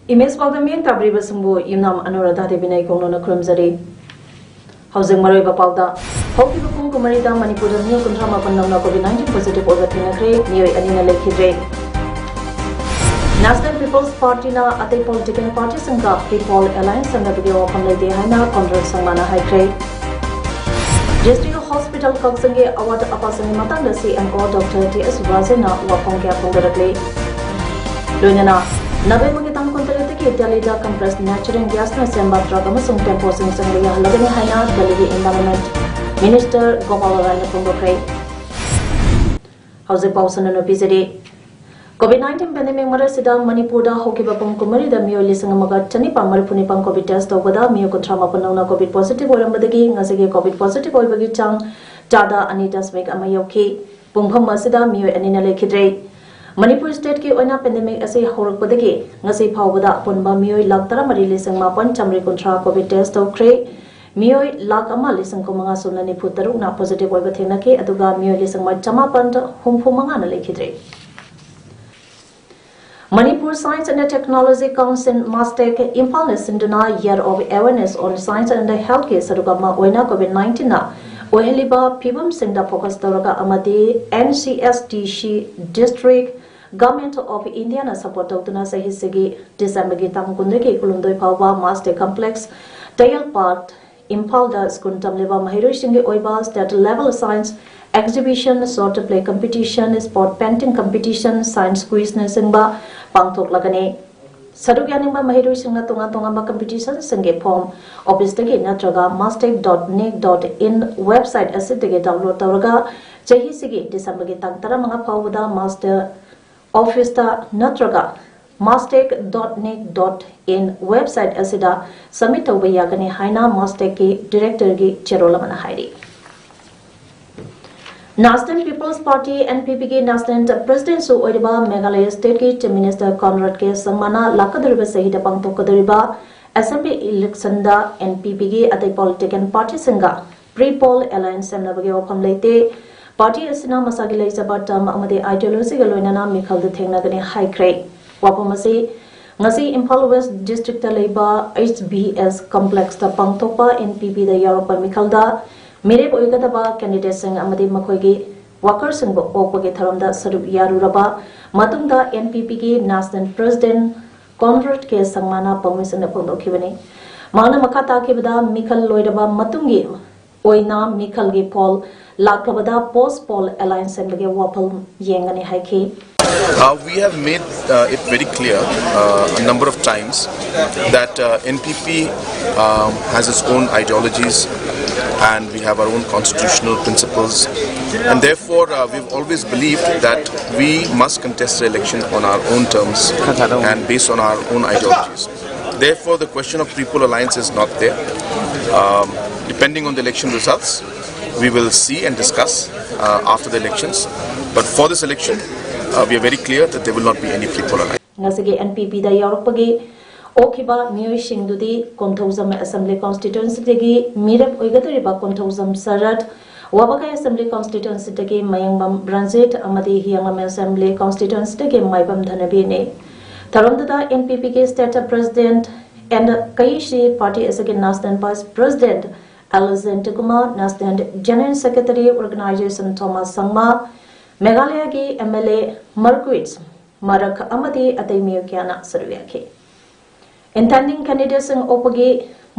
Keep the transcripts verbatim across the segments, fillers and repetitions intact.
Image ꯄꯥꯎꯗꯝ ꯃꯤꯠꯌꯦꯡ ꯇꯥꯕꯤꯔꯤꯕꯁꯤꯡꯕꯨ ꯌꯨꯝꯅꯥꯝ ꯑꯅꯨꯔꯥꯙꯥ ꯗꯦꯕꯤꯅ ꯑꯩ ꯀꯣꯡꯅꯣꯅ ꯈꯨꯔꯨꯝꯖꯔꯤ꯫ ꯍꯧꯖꯤꯛ ꯃꯔꯨꯑꯣꯏꯕ ꯄꯥꯎꯗ, ꯍꯧꯈꯤꯕ ꯄꯨꯡ ꯀꯨꯟꯃꯔꯤꯗ ꯃꯅꯤꯄꯨꯔꯗ ꯃꯤꯑꯣꯏ ꯀꯨꯟꯊ꯭ꯔꯥ ꯃꯥꯄꯟ ꯅꯧꯅ COVID nineteen positive ꯑꯣꯏꯕ ꯊꯦꯡꯅꯈ꯭ꯔꯦ, ꯃꯤꯑꯣꯏ ꯑꯅꯤꯅ ꯂꯩꯈꯤꯗ꯭ꯔꯦ꯫ National People's Partyꯅ ꯑꯇꯩ political partyꯁꯤꯡꯒ People Alliance ꯁꯦꯝꯅꯕꯒꯤ ꯋꯥꯐꯝ ꯂꯩꯇꯦ ꯍꯥꯏꯅ ꯀꯣꯟꯗ꯭ꯔꯣꯠ ꯁꯪꯃꯥꯅ ꯍꯥꯏꯈ꯭ꯔꯦ꯫ District Hospital ꯀꯛꯆꯤꯡꯒꯤ ꯑꯋꯥꯠ ꯑꯄꯥꯁꯤꯡꯒꯤ ꯃꯇꯥꯡꯗ CMO Doctor T S ꯔꯥꯖꯦꯟꯅ ꯋꯥꯐꯝ ꯀꯌꯥ ꯐꯣꯡꯗꯣꯔꯛꯂꯤ꯫ ꯂꯣꯏꯅꯅ ꯅꯕꯦꯝꯕꯔꯒꯤ ꯇꯥꯡ ꯀꯨꯟꯇꯔꯦꯠꯇꯒꯤ ꯗꯦꯜꯂꯤꯗ compressed natural gasꯅ ꯁꯦꯝꯕ truck ꯑꯃꯁꯨꯡ tempoꯁꯤꯡ ꯆꯪꯕ ꯌꯥꯍꯜꯂꯒꯅꯤ ꯍꯥꯏꯅ ꯗꯦꯜꯂꯤꯒꯤ Environment Minister ꯒꯣꯄꯥꯜ ꯔꯥꯏꯅ ꯐꯣꯡꯗꯣꯛꯈ꯭ꯔꯦ꯫ ꯍꯧꯖꯤꯛ ꯄꯥꯎ ꯁꯟꯗꯣꯛꯅ ꯄꯤꯖꯔꯤ꯫ COVID nineteen pandemic ꯃꯔꯛꯁꯤꯗ ꯃꯅꯤꯄꯨꯔꯗ ꯍꯧꯈꯤꯕ ꯄꯨꯡ ꯀꯨꯟꯃꯔꯤꯗ ꯃꯤꯑꯣꯏ ꯂꯤꯁꯤꯡ ꯑꯃꯒ ꯆꯅꯤꯄꯥꯟ ꯃꯔꯤꯐꯨ ꯅꯤꯄꯥꯟ COVID test ꯇꯧꯕꯗ ꯃꯤꯑꯣꯏ ꯀꯨꯟꯊ꯭ꯔꯥ ꯃꯥꯄꯟ ꯅꯧꯅ COVID positive ꯑꯣꯏꯔꯝꯕꯗꯒꯤ ꯉꯁꯤꯒꯤ COVID positive ꯑꯣꯏꯕꯒꯤ ꯆꯥꯡ ꯆꯥꯗ ꯑꯅꯤ ꯗꯁꯃꯤꯛ ꯑꯃ ꯌꯧꯈꯤ꯫ ꯄꯨꯡꯐꯝ ꯑꯁꯤꯗ ꯃꯤꯑꯣꯏ ꯑꯅꯤꯅ ꯂꯩꯈꯤꯗ꯭ꯔꯦ꯫ ꯃꯅꯤꯄꯨꯔ stateꯀꯤ ꯑꯣꯏꯅ pandemic ꯑꯁꯤ ꯍꯧꯔꯛꯄꯗꯒꯤ ꯉꯁꯤ ꯐꯥꯎꯕꯗ ꯑꯄꯨꯟꯕ ꯃꯤꯑꯣꯏ ꯂꯥꯈ ꯇꯔꯥꯃꯔꯤ ꯂꯤꯁꯤꯡ ꯃꯥꯄꯟ ꯆꯥꯃꯔꯤ ꯀꯨꯟꯊ꯭ꯔꯥ COVID test ꯇꯧꯈ꯭ꯔꯦ꯫ ꯃꯤꯑꯣꯏ ꯂꯥꯈ ꯑꯃ ꯂꯤꯁꯤꯡ ꯀꯨꯟꯃꯉꯥ ꯁꯨꯞꯅ ꯅꯤꯐꯨ ꯇꯔꯨꯛꯅ positive ꯑꯣꯏꯕ ꯊꯦꯡꯅꯈꯤ, ꯑꯗꯨꯒ ꯃꯤꯑꯣꯏ ꯂꯤꯁꯤꯡ ꯆꯃꯥꯄꯟ ꯍꯨꯝꯐꯨ ꯃꯉꯥꯅ ꯂꯩꯈꯤꯗ꯭ꯔꯦ꯫ Manipur Science and Technology Council, MASTEC, ꯏꯝꯐꯥꯜꯅ ꯁꯤꯟꯗꯨꯅ Year of Awareness on Science and Healthꯀꯤ ꯁꯔꯨꯛ ꯑꯃ ꯑꯣꯏꯅ COVID nineteenꯅ ꯑꯣꯏꯍꯜꯂꯤꯕ ꯐꯤꯕꯝꯁꯤꯡꯗ focus ꯇꯧꯔꯒ ꯑꯃꯗꯤ NCSTC District Government of Indiaꯅ support ꯇꯧꯗꯨꯅ ꯆꯍꯤꯁꯤꯒꯤ ꯗꯤꯁꯦꯝꯕꯔꯒꯤ ꯇꯥꯡ ꯀꯨꯟꯗꯒꯤ ꯀꯨꯟꯍꯨꯝꯗꯣꯏ ꯐꯥꯎꯕ MASTEC Complex, ꯇꯌꯦꯜ ꯄꯥꯠ, ꯏꯝꯐꯥꯜꯗ ꯁ꯭ꯀꯨꯜ ꯇꯝꯂꯤꯕ ꯃꯍꯩꯔꯣꯏꯁꯤꯡꯒꯤ ꯑꯣꯏꯕ state level science exhibition, short play competition, spot painting competition, science quizꯅꯆꯤꯡꯕ ꯄꯥꯡꯊꯣꯛꯂꯒꯅꯤ꯫ ꯁꯔꯨꯛ ꯌꯥꯅꯤꯡꯕ ꯃꯍꯩꯔꯣꯏꯁꯤꯡꯅ ꯇꯣꯉꯥꯟ ꯇꯣꯉꯥꯟꯕ competitionꯁꯤꯡꯒꯤ form officeꯇꯒꯤ ꯅꯠꯇ꯭ꯔꯒ mastec dot nic dot in website ꯑꯁꯤꯗꯒꯤ download ꯇꯧꯔꯒ ꯆꯍꯤꯁꯤꯒꯤ ꯗꯤꯁꯦꯝꯕꯔꯒꯤ ꯇꯥꯡ ꯇꯔꯥꯃꯉꯥ ꯐꯥꯎꯕꯗ MASTEC officeꯇ ꯅꯠꯇ꯭ꯔꯒ mastech dot nic dot in website ꯑꯁꯤꯗ submit ꯇꯧꯕ ꯌꯥꯒꯅꯤ ꯍꯥꯏꯅ mastechꯀꯤ directorꯒꯤ ꯆꯦꯔꯣꯜ ꯑꯃꯅ ꯍꯥꯏꯔꯤ꯫ National People's Party, NPPꯒꯤ national presidentꯁꯨ ꯑꯣꯏꯔꯤꯕ Meghalaya stateꯀꯤ Chief Minister Conrad K Sangmana ꯂꯥꯛꯀꯗꯧꯔꯤꯕ ꯆꯍꯤꯗ ꯄꯥꯡꯊꯣꯛꯀꯗꯧꯔꯤꯕ assembly electionꯗ NPPꯒꯤ ꯑꯇꯩ political partyꯁꯤꯡꯒ pre-poll alliance ꯁꯦꯝꯅꯕꯒꯤ ꯋꯥꯐꯝ ꯂꯩꯇꯦ꯫ Party ꯑꯁꯤꯅ ꯃꯁꯥꯒꯤ ꯂꯩꯖꯕ term ꯑꯃꯗꯤ ideologyꯒ ꯂꯣꯏꯅꯅ ꯃꯤꯈꯜꯗ ꯊꯦꯡꯅꯒꯅꯤ ꯍꯥꯏꯈ꯭ꯔꯦ꯫ ꯋꯥꯐꯝ ꯑꯁꯤ ꯉꯁꯤ ꯏꯝꯐꯥꯜ West districtꯇ ꯂꯩꯕ HBS complexꯇ ꯄꯥꯡꯊꯣꯛꯄ NPPꯗ ꯌꯥꯎꯔꯛꯄ ꯃꯤꯈꯜꯗ ꯃꯤꯔꯦꯞ ꯑꯣꯏꯒꯗꯕ candidateꯁꯤꯡ ꯑꯃꯗꯤ ꯃꯈꯣꯏꯒꯤ workerꯁꯤꯡꯕꯨ ꯑꯣꯛꯄꯒꯤ ꯊꯧꯔꯝꯗ ꯁꯔꯨꯛ ꯌꯥꯔꯨꯔꯕ ꯃꯇꯨꯡꯗ NPPꯒꯤ national president Conrad K Sangmana ꯄꯥꯎꯃꯤꯁꯤꯡꯗ ꯐꯣꯡꯗꯣꯛꯈꯤꯕꯅꯤ꯫ ꯃꯍꯥꯛꯅ ꯃꯈꯥ ꯇꯥꯈꯤꯕꯗ ꯃꯤꯈꯜ ꯂꯣꯏꯔꯕ ꯃꯇꯨꯡꯒꯤ ꯑꯣꯏꯅ ꯃꯤꯈꯜꯒꯤ poll ꯂꯥꯛꯂꯕꯗ post poll alliance ꯁꯦꯝꯕꯒꯤ ꯋꯥꯐꯝ ꯌꯦꯡꯒꯅꯤ ꯍꯥꯏꯈꯤ꯫ Uh, we have made uh, it very clear uh, a number of times that uh, NPP um, has its own ideologies and we have our own constitutional principles. And therefore, uh, we've always believed that we must contest the election on our own terms and based on our own ideologies. Therefore, the question of pre-poll alliance is not there. Um, depending on the election results, we will see and discuss uh, after the elections. But for this election, uh, we are very clear that there will not be any pre-poll alliance. ꯉꯁꯤꯒꯤ NPPꯗ ꯌꯥꯎꯔꯛꯄꯒꯤ ꯑꯣꯛꯈꯤꯕ ꯃꯤꯑꯣꯏꯁꯤꯡꯗꯨꯗꯤ Konthoujam assembly constituencyꯗꯒꯤ ꯃꯤꯔꯦꯞ ꯑꯣꯏꯒꯗꯧꯔꯤꯕ ꯀꯣꯟꯊꯧꯖꯝ ꯁꯔꯠ, ꯋꯥꯕꯒꯥꯏ assembly constituencyꯗꯒꯤ ꯃꯌꯦꯡꯕꯝ ꯕ꯭ꯔꯟꯖꯤꯠ ꯑꯃꯗꯤ ꯍꯤꯌꯥꯡꯂꯝ assembly constituencyꯗꯒꯤ ꯃꯥꯏꯕꯝ ꯙꯅꯕꯤꯔꯅꯤ꯫ ꯊꯧꯔꯝꯗꯨꯗ NPPꯒꯤ state president and ꯀꯩꯁꯤ party ꯑꯁꯤꯒꯤ national vice president L Jayantakumar, national general secretary organization Thomas Sangma, ꯃꯦꯘꯥꯂꯌꯒꯤ MLA Marcuise Marak ꯑꯃꯗꯤ ꯑꯇꯩ ꯃꯤꯑꯣꯏ ꯀꯌꯥꯅ ꯁꯔꯨꯛ ꯌꯥꯈꯤ꯫ Intending candidatesꯁꯤꯡ ꯑꯣꯛꯄꯒꯤ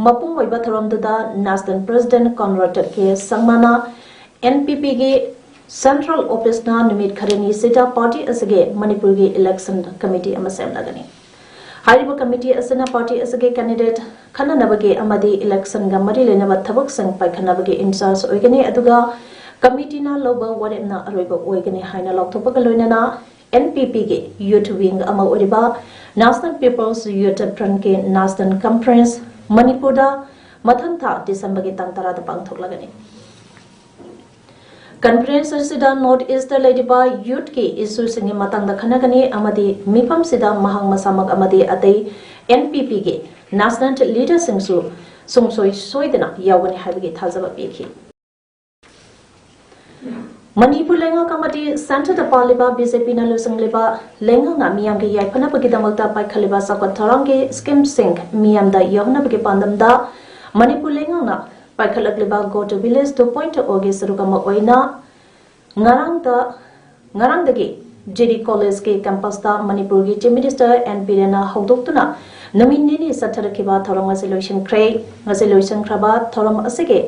ꯃꯄꯨꯡ ꯑꯣꯏꯕ ꯊꯧꯔꯝꯗꯨꯗ national president Conrad K Sangmana NPPꯒꯤ central officeꯅ ꯅꯨꯃꯤꯠ ꯈꯔꯅꯤꯁꯤꯗ party ꯑꯁꯤꯒꯤ ꯃꯅꯤꯄꯨꯔꯒꯤ election committee ꯑꯃ ꯁꯦꯝꯂꯒꯅꯤ꯫ ꯍꯥꯏꯔꯤꯕ committee ꯑꯁꯤꯅ party ꯑꯁꯤꯒꯤ candidate ꯈꯟꯅꯅꯕꯒꯤ ꯑꯃꯗꯤ electionꯒ ꯃꯔꯤ ꯂꯩꯅꯕ ꯊꯕꯛꯁꯤꯡ ꯄꯥꯏꯈꯠꯅꯕꯒꯤ in charge ꯑꯣꯏꯒꯅꯤ꯫ ꯑꯗꯨꯒ committeeꯅ ꯂꯧꯕ ꯋꯥꯔꯦꯞꯅ ꯑꯔꯣꯏꯕ ꯑꯣꯏꯒꯅꯤ ꯍꯥꯏꯅ ꯂꯥꯎꯊꯣꯛꯄꯒ ꯂꯣꯏꯅꯅ NPPꯒꯤ youth wing ꯑꯃ ꯑꯣꯏꯔꯤꯕ National People's Youth Frontꯀꯤ National Conference ꯃꯅꯤꯄꯨꯔꯗ ꯃꯊꯪ ꯊꯥ ꯗꯤꯁꯦꯝꯕꯔꯒꯤ ꯇꯥꯡ ꯇꯔꯥꯗ ꯄꯥꯡꯊꯣꯛꯂꯒꯅꯤ꯫ Conference ꯑꯁꯤꯗ North Eastꯇ ꯂꯩꯔꯤꯕ youthꯀꯤ issueꯁꯤꯡꯒꯤ ꯃꯇꯥꯡꯗ ꯈꯟꯅꯒꯅꯤ ꯑꯃꯗꯤ ꯃꯤꯐꯝꯁꯤꯗ ꯃꯍꯥꯛ ꯃꯁꯥꯃꯛ ꯑꯃꯗꯤ ꯑꯇꯩ NPPꯒꯤ national leaderꯁꯤꯡꯁꯨ ꯁꯨꯡꯁꯣꯏ ꯁꯣꯏꯗꯅ ꯌꯥꯎꯒꯅꯤ ꯍꯥꯏꯕꯒꯤ ꯊꯥꯖꯕ ꯄꯤꯈꯤ꯫ ꯃꯅꯤꯄꯨꯔ ꯂꯩꯉꯥꯛ ꯑꯃꯗꯤ centreꯗ ꯄꯥꯜꯂꯤꯕ BJPꯅ ꯂꯨꯆꯤꯡꯂꯤꯕ ꯂꯩꯉꯥꯛꯅ ꯃꯤꯌꯥꯝꯒꯤ ꯌꯥꯏꯐꯅꯕꯒꯤꯗꯃꯛꯇ ꯄꯥꯏꯈꯠꯂꯤꯕ ꯆꯥꯎꯈꯠ ꯊꯧꯔꯥꯡꯒꯤ schemeꯁꯤꯡ ꯃꯤꯌꯥꯝꯗ ꯌꯧꯍꯟꯅꯕꯒꯤ ꯄꯥꯟꯗꯝꯗ ꯃꯅꯤꯄꯨꯔ ꯂꯩꯉꯥꯛꯅ ꯄꯥꯏꯈꯠꯂꯛꯂꯤꯕ Go to Village two point oꯒꯤ ꯁꯔꯨꯛ ꯑꯃ ꯑꯣꯏꯅ ꯉꯔꯥꯡꯗ, ꯉꯔꯥꯡꯗꯒꯤ ꯖꯤꯔꯤ ꯀꯣꯂꯦꯖꯀꯤ campusꯇ ꯃꯅꯤꯄꯨꯔꯒꯤ Chief Minister N ꯕꯤꯔꯦꯟꯅ ꯍꯧꯗꯣꯛꯇꯨꯅ ꯅꯨꯃꯤꯠ ꯅꯤꯅꯤ ꯆꯠꯊꯔꯛꯈꯤꯕ ꯊꯧꯔꯝ ꯑꯁꯤ ꯂꯣꯏꯁꯤꯟꯈ꯭ꯔꯦ꯫ ꯉꯁꯤ ꯂꯣꯏꯁꯤꯟꯈ꯭ꯔꯕ ꯊꯧꯔꯝ ꯑꯁꯤꯒꯤ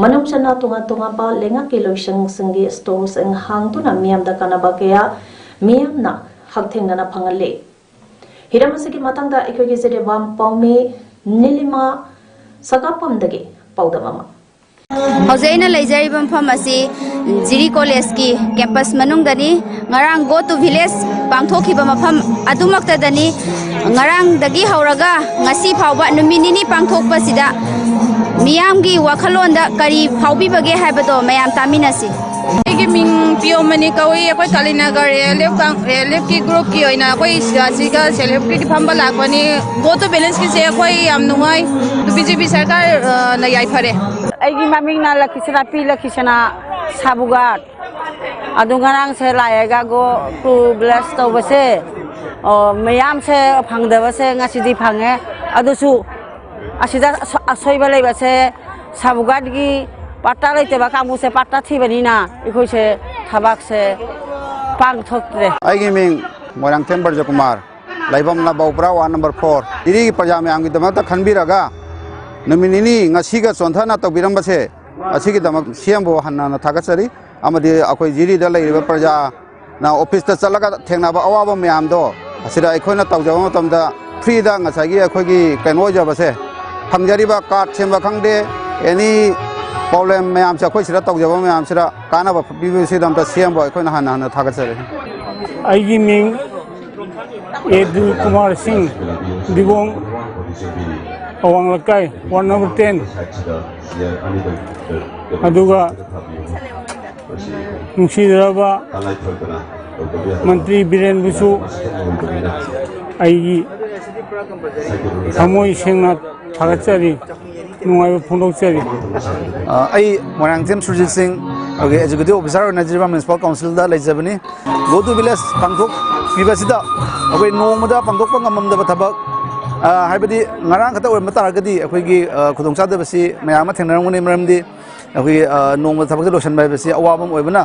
ꯃꯅꯨꯡ ꯆꯟꯅ ꯇꯣꯉꯥꯟ ꯇꯣꯉꯥꯟꯕ ꯂꯩꯉꯥꯛꯀꯤ ꯂꯣꯏꯁꯪꯁꯤꯡꯒꯤ stallꯁꯤꯡ ꯍꯥꯡꯗꯨꯅ ꯃꯤꯌꯥꯝꯗ ꯀꯥꯟꯅꯕ ꯀꯌꯥ ꯃꯤꯌꯥꯝꯅ ꯍꯛꯊꯦꯡꯅꯅ ꯐꯪꯍꯜꯂꯤ꯫ ꯍꯤꯔꯝ ꯑꯁꯤꯒꯤ ꯃꯇꯥꯡꯗ ꯑꯩꯈꯣꯏꯒꯤ ꯖꯤꯔꯤꯕꯥꯝ ꯄꯥꯎꯃꯤ ꯅꯤꯂꯤꯃꯥ ꯁꯒꯥꯄꯝꯗꯒꯤ ꯄꯥꯎꯗꯝ ꯑꯃ꯫ ꯍꯧꯖꯤꯛ ꯑꯩꯅ ꯂꯩꯖꯔꯤꯕ ꯃꯐꯝ ꯑꯁꯤ ꯖꯤꯔꯤ ꯀꯣꯂꯦꯖꯀꯤ campus ꯃꯅꯨꯡꯗꯅꯤ꯫ ꯉꯔꯥꯡ Go to Village ꯄꯥꯡꯊꯣꯛꯈꯤꯕ ꯃꯐꯝ ꯑꯗꯨꯃꯛꯇꯗꯅꯤ꯫ ꯉꯔꯥꯡꯗꯒꯤ ꯍꯧꯔꯒ ꯉꯁꯤ ꯐꯥꯎꯕ ꯅꯨꯃꯤꯠ ꯅꯤꯅꯤ ꯄꯥꯡꯊꯣꯛꯄꯁꯤꯗ ꯃꯤꯌꯥꯝꯒꯤ ꯋꯥꯈꯜꯂꯣꯟꯗ ꯀꯔꯤ ꯐꯥꯎꯕꯤꯕꯒꯦ ꯍꯥꯏꯕꯗꯣ ꯃꯌꯥꯝ ꯇꯥꯃꯤꯟꯅꯁꯤ꯫ ꯑꯩꯒꯤ ꯃꯤꯡ ꯄꯤꯌꯣꯃꯅꯤ ꯀꯧꯏ꯫ ꯑꯩꯈꯣꯏ ꯀꯥꯂꯤꯅꯒꯔ ALF ꯀꯥꯡ-, ALFꯀꯤ groupꯀꯤ ꯑꯣꯏꯅ ꯑꯩꯈꯣꯏ ꯁꯤꯗ, ꯁꯤꯒ self helpꯀꯤ ꯐꯝꯕ ꯂꯥꯛꯄꯅꯤ꯫ Go to Villageꯀꯤꯁꯦ ꯑꯩꯈꯣꯏ ꯌꯥꯝ ꯅꯨꯡꯉꯥꯏ꯫ BJP ꯁꯔꯀꯥꯔꯅ ꯌꯥꯏꯐꯔꯦ꯫ ꯑꯩꯒꯤ ꯃꯃꯤꯡꯅ ꯂꯛꯈꯤꯁꯅꯥ, ꯄꯤ ꯂꯛꯈꯤꯁꯅꯥ ꯁꯥꯕꯨꯒꯥꯠ꯫ ꯑꯗꯨ ꯉꯔꯥꯡꯁꯦ ꯂꯥꯛꯑꯦꯒ Go to Village ꯇꯧꯕꯁꯦ, ꯑꯣ, ꯃꯌꯥꯝꯁꯦ ꯐꯪꯗꯕꯁꯦ ꯉꯁꯤꯗꯤ ꯐꯪꯉꯦ꯫ ꯑꯗꯨꯁꯨ ꯑꯁꯤꯗ ꯑꯁꯣ-, ꯑꯁꯣꯏꯕ ꯂꯩꯕꯁꯦ ꯁꯥꯕꯨꯒꯥꯠꯀꯤ ꯄꯥꯇꯥ ꯂꯩꯇꯕ ꯀꯥꯡꯕꯨꯁꯦ ꯄꯥꯇꯥ ꯊꯤꯕꯅꯤꯅ ꯑꯩꯈꯣꯏꯁꯦ ꯊꯕꯛꯁꯦ ꯄꯥꯡꯊꯣꯛꯇ꯭ꯔꯦ꯫ ꯑꯩꯒꯤ ꯃꯤꯡ ꯃꯣꯏꯔꯥꯡꯊꯦꯝ ꯕ꯭ꯔꯖꯀꯨꯃꯥꯔ, ꯂꯩꯐꯝꯅ ꯕꯧꯄ꯭ꯔꯥ, ward number four꯫ ꯖꯤꯔꯤꯒꯤ ꯄ꯭ꯔꯖꯥ ꯃꯌꯥꯝꯒꯤꯗꯃꯛꯇ ꯈꯟꯕꯤꯔꯒ ꯅꯨꯃꯤꯠ ꯅꯤꯅꯤ ꯉꯁꯤꯒ ꯆꯣꯟꯊꯅ ꯇꯧꯕꯤꯔꯝꯕꯁꯦ, ꯑꯁꯤꯒꯤꯗꯃꯛ CMꯕꯨ ꯍꯟꯅ ꯍꯟꯅ ꯊꯥꯒꯠꯆꯔꯤ꯫ ꯑꯃꯗꯤ ꯑꯩꯈꯣꯏ ꯖꯤꯔꯤꯗ ꯂꯩꯔꯤꯕ ꯄ꯭ꯔꯖꯥꯅ officeꯇ ꯆꯠꯂꯒ ꯊꯦꯡꯅꯕ ꯑꯋꯥꯕ ꯃꯌꯥꯝꯗꯣ ꯑꯁꯤꯗ ꯑꯩꯈꯣꯏꯅ ꯇꯧꯖꯕ ꯃꯇꯝꯗ freeꯗ ꯉꯁꯥꯏꯒꯤ ꯑꯩꯈꯣꯏꯒꯤ ꯀꯩꯅꯣ ꯑꯣꯏꯖꯕꯁꯦ, ꯐꯪꯖꯔꯤꯕ card ꯁꯦꯝꯕ ꯈꯪꯗꯦ, any problem ꯃꯌꯥꯝꯁꯦ ꯑꯩꯈꯣꯏ ꯁꯤꯗ ꯇꯧꯖꯕ ꯃꯌꯥꯝꯁꯤꯗ ꯀꯥꯟꯅꯕ ꯄꯤꯕꯁꯤꯗꯃꯛꯇ CMꯕꯨ ꯑꯩꯈꯣꯏꯅ ꯍꯟꯅ ꯍꯟꯅ ꯊꯥꯒꯠꯆꯔꯤ꯫ ꯑꯩꯒꯤ ꯃꯤꯡ ꯑꯦ ꯗꯤꯜ ꯀꯨꯃꯥꯔ ꯁꯤꯡ, ꯗꯤꯕꯣꯡ, ꯑꯋꯥꯡ ꯂꯩꯀꯥꯏ, ꯋꯥꯔꯗ ꯅꯝꯕꯔ ꯇꯦꯟ꯫ ꯑꯗꯨꯒ ꯅꯨꯡꯁꯤꯖꯔꯕ ꯃꯟꯇ꯭ꯔꯤ ꯕꯤꯔꯦꯟꯕꯨꯁꯨ ꯑꯩꯒꯤ ꯊꯃꯣꯏ ꯁꯦꯡꯅ ꯊꯥꯒꯠꯆꯔꯤ, ꯅꯨꯡꯉꯥꯏꯕ ꯐꯣꯡꯗꯣꯛꯆꯔꯤ꯫ ꯑ, ꯑꯩ ꯃꯣꯏꯔꯥꯡꯊꯦꯝ ꯁꯨꯔꯖꯤꯠ ꯁꯤꯡ, ꯑꯩꯈꯣꯏꯒꯤ ꯑꯦꯛꯖꯤꯀ꯭ꯌꯨꯇꯤꯚ ꯑꯣꯐꯤꯁꯥꯔ ꯑꯣꯏꯅ ꯖꯤꯔꯤꯕꯥꯝ ꯃ꯭ꯌꯨꯅꯤꯁꯤꯄꯥꯜ ꯀꯥꯎꯟꯁꯤꯜꯗ ꯂꯩꯖꯕꯅꯤ꯫ Go to Village ꯄꯥꯡꯊꯣꯛꯄꯤꯕꯁꯤꯗ ꯑꯩꯈꯣꯏ ꯅꯣꯡꯃꯗ ꯄꯥꯡꯊꯣꯛꯄ ꯉꯝꯃꯝꯗꯕ ꯊꯕꯛ, ꯑ, ꯍꯥꯏꯕꯗꯤ ꯉꯔꯥꯡ ꯈꯛꯇ ꯑꯣꯏꯔꯝꯕ ꯇꯥꯔꯒꯗꯤ ꯑꯩꯈꯣꯏꯒꯤ, ꯑ, ꯈꯨꯗꯣꯡꯆꯥꯗꯕꯁꯤ ꯃꯌꯥꯝ ꯑꯃ ꯊꯦꯡꯅꯔꯝꯒꯅꯤ꯫ ꯃꯔꯝꯗꯤ ꯑꯩꯈꯣꯏꯒꯤ, ꯑ, ꯅꯣꯡꯃꯗ ꯊꯕꯛꯁꯦ ꯂꯣꯏꯁꯤꯟꯕ ꯍꯥꯏꯕꯁꯤ ꯑꯋꯥꯕ ꯑꯃ ꯑꯣꯏꯕꯅ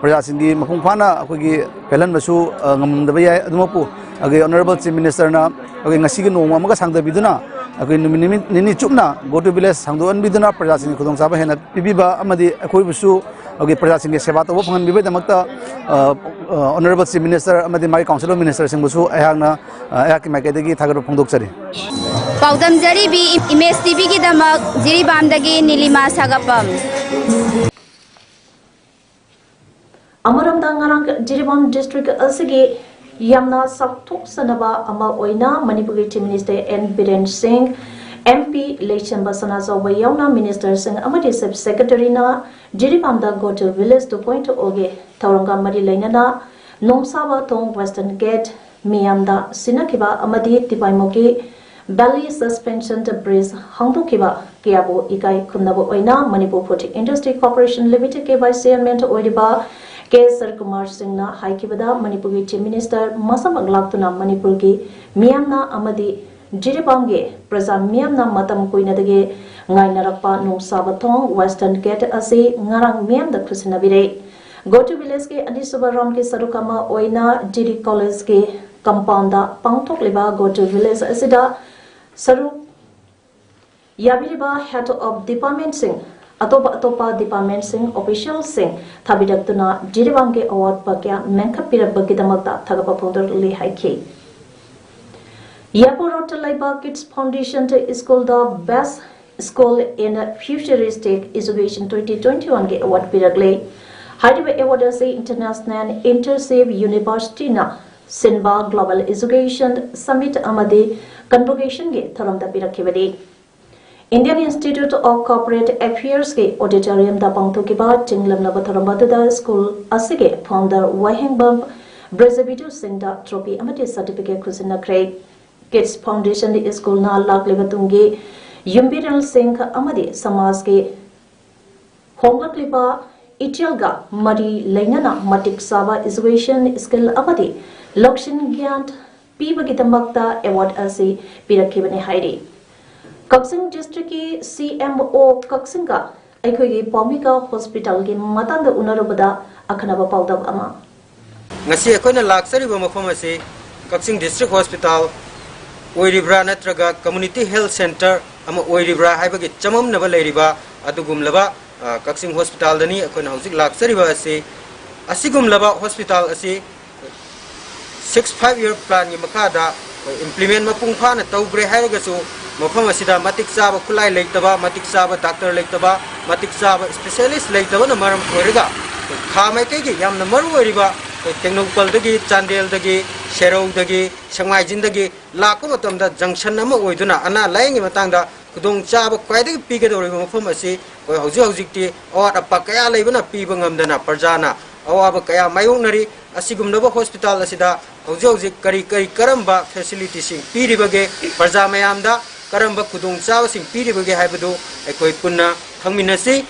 ꯄ꯭ꯔꯖꯥꯁꯤꯡꯒꯤ ꯃꯄꯨꯡ ꯐꯥꯅ ꯑꯩꯈꯣꯏꯒꯤ ꯄꯦꯜꯍꯟꯕꯁꯨ, ꯑ, ꯉꯝꯗꯕ ꯌꯥꯏ꯫ ꯑꯗꯨꯃꯛꯄꯨ ꯑꯩꯈꯣꯏꯒꯤ Honourable Chief Minister ꯅ ꯑꯩꯈꯣꯏ ꯉꯁꯤꯒꯤ ꯅꯣꯡꯃ ꯑꯃꯒ ꯁꯥꯡꯊꯕꯤꯗꯨꯅ ꯑꯩꯈꯣꯏ ꯅꯨꯃꯤꯠ ꯅꯤꯅꯤ, ꯅꯤꯅꯤ ꯆꯨꯞꯅ Go to Village ꯁꯥꯡꯗꯣꯛꯍꯟꯕꯤꯗꯨꯅ ꯄ꯭ꯔꯖꯥꯁꯤꯡꯒꯤ ꯈꯨꯗꯣꯡꯆꯥꯕ ꯍꯦꯟꯅ ꯄꯤꯕꯤꯕ ꯑꯃꯗꯤ ꯑꯩꯈꯣꯏꯕꯨꯁꯨ ꯑꯩꯈꯣꯏꯒꯤ ꯄ꯭ꯔꯖꯥꯁꯤꯡꯒꯤ ꯁꯦꯕꯥ ꯇꯧꯕ ꯐꯪꯍꯟꯕꯤꯕꯒꯤꯗꯃꯛꯇ, ꯑ, ꯑ, Honourable Chief Minister ꯑꯃꯗꯤ ꯃꯥꯒꯤ Council of Minister ꯁꯤꯡꯕꯨꯁꯨ ꯑꯩꯍꯥꯛꯅ, ꯑ, ꯑꯩꯍꯥꯛꯀꯤ ꯃꯥꯏꯀꯩꯗꯒꯤ ꯊꯥꯒꯠꯄ ꯐꯣꯡꯗꯣꯛꯆꯔꯤ꯫ ꯄꯥꯎꯗꯝꯖꯔꯤꯕꯤ ꯏꯃꯦꯖ ꯇꯤ ꯚꯤ ꯒꯤꯗꯃꯛ ꯖꯤꯔꯤꯕꯥꯝꯗꯒꯤ ꯅꯤꯂꯤꯃꯥ ꯁꯥꯒꯞꯄꯝ꯫ ꯑꯃꯔꯣꯝꯗ ꯉꯔꯥꯡ ꯖꯤꯔꯤꯕꯥꯝ ꯗꯤꯁꯇ꯭ꯔꯤꯛ ꯑꯁꯤꯒꯤ ꯌꯥꯝꯅ ꯆꯥꯎꯊꯣꯛꯆꯅꯕ ꯑꯃ ꯑꯣꯏꯅ ꯃꯅꯤꯄꯨꯔꯒꯤ ꯆꯤꯐ ꯃꯤꯅꯤꯁꯇꯔ ꯑꯦꯟ ꯕꯤꯔꯦꯟ ꯁꯤꯡ, ꯑꯦꯝ ꯄꯤ ꯂꯩꯁꯦꯝꯕ ꯁꯅꯥꯖꯥꯎꯕ ꯌꯥꯎꯅ ꯃꯤꯅꯤꯁꯇꯔꯁꯤꯡ ꯑꯃꯗꯤ ꯆꯤꯐ ꯁꯦꯀ꯭ꯔꯦꯇꯔꯤꯅ ꯖꯤꯔꯤꯕꯥꯝꯗ Go to Village two point ꯑꯣꯒꯤ ꯊꯧꯔꯝꯒ ꯃꯔꯤ ꯂꯩꯅꯅ ꯅꯣꯡꯁꯥꯕ ꯊꯣꯡ ꯋꯦꯁꯇꯔꯟ ꯒꯦꯠ ꯃꯤꯌꯥꯝꯗ ꯁꯤꯟꯅꯈꯤꯕ ꯑꯃꯗꯤ ꯇꯤꯄꯥꯏꯃꯨꯛꯀꯤ ꯕꯦꯂꯤ ꯁꯁꯄꯦꯟꯁꯟ ꯕ꯭ꯔꯤꯖ ꯍꯥꯡꯗꯣꯛꯈꯤꯕ ꯀꯌꯥꯕꯨ ꯏꯀꯥꯏ ꯈꯨꯝꯅꯕ ꯑꯣꯏꯅ ꯃꯅꯤꯄꯨꯔ ꯐꯨꯗ ꯏꯟꯗꯁꯇ꯭ꯔꯤ ꯀꯣꯔꯄꯣꯔꯦꯁꯟ ꯂꯤꯃꯤꯇꯦꯗꯀꯤ ꯚꯥꯏꯁ ꯆꯤꯌꯔꯃꯦꯟ ꯑꯣꯏꯔꯤꯕ ꯀꯦ ꯁꯔꯀꯨꯃꯥꯔ ꯁꯤꯡꯅ ꯍꯥꯏꯈꯤꯕꯗ ꯃꯅꯤꯄꯨꯔꯒꯤ ꯆꯤꯐ ꯃꯤꯅꯤꯁꯇꯔ ꯃꯁꯥꯃꯛ ꯂꯥꯛꯇꯨꯅ ꯃꯅꯤꯄꯨꯔꯒꯤ ꯃꯤꯌꯥꯝꯅ ꯑꯃꯗꯤ ꯖꯤꯔꯤꯕꯥꯝꯒꯤ ꯄ꯭ꯔꯖꯥ ꯃꯤꯌꯥꯝꯅ ꯃꯇꯝ ꯀꯨꯏꯅꯗꯒꯤ ꯉꯥꯏꯅꯔꯛꯄ ꯅꯣꯡꯁꯥꯕ ꯊꯣꯡ ꯋꯦꯁꯇꯔꯟ ꯒꯦꯠ ꯑꯁꯤ ꯉꯔꯥꯡ ꯃꯤꯌꯥꯝꯗ ꯈꯨꯠꯁꯤꯟꯅꯕꯤꯔꯦ꯫ Go to Village ꯀꯤ ꯑꯅꯤꯁꯨꯕ ꯔꯥꯎꯟꯒꯤ ꯁꯔꯨꯛ ꯑꯃ ꯑꯣꯏꯅ ꯖꯤꯔꯤ ꯀꯣꯂꯦꯖꯀꯤ ꯀꯝꯄꯥꯎꯟꯗ ꯄꯥꯡꯊꯣꯛꯂꯤꯕ Go to Village ꯑꯁꯤꯗ ꯁꯔꯨꯛ ꯌꯥꯕꯤꯔꯤꯕ head of department ꯁꯤꯡ, ꯑꯇꯣꯞ ꯑꯇꯣꯞꯄ department ꯁꯤꯡ, official ꯁꯤꯡ ꯊꯥꯕꯤꯔꯛꯇꯨꯅ ꯖꯤꯔꯤꯕꯥꯝꯒꯤ ꯑꯋꯥꯠꯄ ꯀꯌꯥ ꯃꯦꯟꯈꯠꯄꯤꯔꯛꯄꯒꯤꯗꯃꯛꯇ ꯊꯥꯒꯠꯄ ꯐꯣꯡꯗꯣꯛꯂꯤ ꯍꯥꯏꯈꯤ꯫ ꯌꯥꯏꯄꯣ ꯔꯣꯗꯇ ꯂꯩꯕ Kids Foundation School the Best School in Futuristic Education twenty twenty-one ꯒꯤ award ꯄꯤꯔꯛꯂꯦ꯫ ꯍꯥꯏꯔꯤꯕ ꯑꯦꯋꯥꯔꯗ ꯑꯁꯤ International Internship Universityꯅ ꯁꯤꯟꯕ Global Education Summit ꯑꯃꯗꯤ Convocationꯒꯤ ꯊꯧꯔꯝꯗ ꯄꯤꯔꯛꯈꯤꯕꯅꯤ꯫ Indian Institute of Corporate Affairsꯀꯤ auditoriumꯗ ꯄꯥꯡꯊꯣꯛꯈꯤꯕ ꯆꯤꯡꯂꯝꯂꯕ ꯊꯧꯔꯝ ꯑꯗꯨꯗ ꯁ꯭ꯀꯨꯜ ꯑꯁꯤꯒꯤ founder ꯋꯥꯍꯦꯡꯕꯝ ꯕ꯭ꯔꯖꯕꯤꯗꯨ ꯁꯤꯡꯗ trophy ꯑꯃꯗꯤ certificate ꯈꯨꯠꯁꯤꯟꯅꯈ꯭ꯔꯦ꯫ Kids Foundation ꯁ꯭ꯀꯨꯜꯅ ꯂꯥꯛꯂꯤꯕ ꯇꯨꯡꯒꯤ ꯌꯨꯝꯕꯤꯔꯦꯜꯁꯤꯡ ꯑꯃꯗꯤ ꯁꯃꯥꯖꯀꯤ ꯍꯣꯡꯂꯛꯂꯤꯕ ꯏꯊꯤꯜꯒ ꯃꯔꯤ ꯂꯩꯅꯅ ꯃꯇꯤꯛ ꯆꯥꯕ education skill ꯑꯃꯗꯤ ꯂꯧꯁꯤꯡ ꯒ꯭ꯌꯥꯟ ꯄꯤꯕꯒꯤꯗꯃꯛꯇ ꯑꯦꯋꯥꯔꯗ ꯑꯁꯤ ꯄꯤꯔꯛꯈꯤꯕꯅꯤ ꯍꯥꯏꯔꯤ꯫ ꯀꯛꯆꯤꯡ districtꯀꯤ C M O ꯀꯛꯆꯤꯡꯒ ꯑꯩꯈꯣꯏꯒꯤ ꯄꯥꯎꯃꯤꯒ hospitalꯒꯤ ꯃꯇꯥꯡꯗ ꯎꯅꯔꯨꯕꯗ ꯑꯈꯟꯅꯕ ꯄꯥꯎꯗꯝ ꯑꯃ꯫ ꯉꯁꯤ ꯑꯩꯈꯣꯏꯅ ꯂꯥꯛꯆꯔꯤꯕ ꯃꯐꯝ ꯑꯁꯤ ꯀꯛꯆꯤꯡ district hospital ꯑꯣꯏꯔꯤꯕ꯭ꯔꯥ ꯅꯠꯇ꯭ꯔꯒ community health centre ꯑꯃ ꯑꯣꯏꯔꯤꯕ꯭ꯔꯥ ꯍꯥꯏꯕꯒꯤ ꯆꯃꯝꯅꯕ ꯂꯩꯔꯤꯕ ꯑꯗꯨꯒꯨꯝꯂꯕ, ꯑ, ꯀꯛꯆꯤꯡ hospitalꯗꯅꯤ ꯑꯩꯈꯣꯏꯅ ꯍꯧꯖꯤꯛ ꯂꯥꯛꯆꯔꯤꯕ ꯑꯁꯤ꯫ ꯑꯁꯤꯒꯨꯝꯂꯕ hospital ꯑꯁꯤ six five year planꯒꯤ ꯃꯈꯥꯗ implement ꯃꯄꯨꯡ ꯐꯥꯅ ꯇꯧꯈ꯭ꯔꯦ ꯍꯥꯏꯔꯒꯁꯨ, ꯃꯐꯝ ꯑꯁꯤꯗ ꯃꯇꯤꯛ ꯆꯥꯕ ꯈꯨꯠꯂꯥꯏ ꯂꯩꯇꯕ, ꯃꯇꯤꯛ ꯆꯥꯕ doctor ꯂꯩꯇꯕ, ꯃꯇꯤꯛ ꯆꯥꯕ specialist ꯂꯩꯇꯕꯅ ꯃꯔꯝ ꯑꯣꯏꯔꯒ, ꯑꯩꯈꯣꯏ ꯈꯥ ꯃꯥꯏꯀꯩꯒꯤ ꯌꯥꯝꯅ ꯃꯔꯨ ꯑꯣꯏꯔꯤꯕ ꯑꯩꯈꯣꯏ ꯇꯦꯡꯅꯧꯄꯜꯗꯒꯤ, ꯆꯥꯟꯗꯦꯜꯗꯒꯤ, ꯁꯦꯔꯧꯗꯒꯤ, ꯁꯦꯛꯃꯥꯏꯖꯤꯡꯗꯒꯤ ꯂꯥꯛꯄ ꯃꯇꯝꯗ junction ꯑꯃ ꯑꯣꯏꯗꯨꯅ ꯑꯅꯥ ꯂꯥꯌꯦꯡꯒꯤ ꯃꯇꯥꯡꯗ ꯈꯨꯗꯣꯡꯆꯥꯕ ꯈ꯭ꯋꯥꯏꯗꯒꯤ ꯄꯤꯒꯗꯧꯔꯤꯕ ꯃꯐꯝ ꯑꯁꯤ ꯑꯩꯈꯣꯏ ꯍꯧꯖꯤꯛ ꯍꯧꯖꯤꯛꯇꯤ ꯑꯋꯥꯠ ꯑꯄꯥ ꯀꯌꯥ ꯂꯩꯕꯅ ꯄꯤꯕ ꯉꯝꯗꯅ ꯄ꯭ꯔꯖꯥꯅ ꯑꯋꯥꯕ ꯀꯌꯥ ꯃꯥꯌꯣꯛꯅꯔꯤ꯫ ꯑꯁꯤꯒꯨꯝꯂꯕ hospital ꯑꯁꯤꯗ ꯍꯧꯖꯤꯛ ꯍꯧꯖꯤꯛ ꯀꯔꯤ ꯀꯔꯤ, ꯀꯔꯝꯕ facilityꯁꯤꯡ ꯄꯤꯔꯤꯕꯒꯦ, ꯄ꯭ꯔꯖꯥ ꯃꯌꯥꯝꯗ ꯀꯔꯝꯕ ꯈꯨꯗꯣꯡꯆꯥꯕꯁꯤꯡ ꯄꯤꯔꯤꯕꯒꯦ ꯍꯥꯏꯕꯗꯨ ꯑꯩꯈꯣꯏ ꯄꯨꯟꯅ ꯈꯪꯃꯤꯟꯅꯁꯤ꯫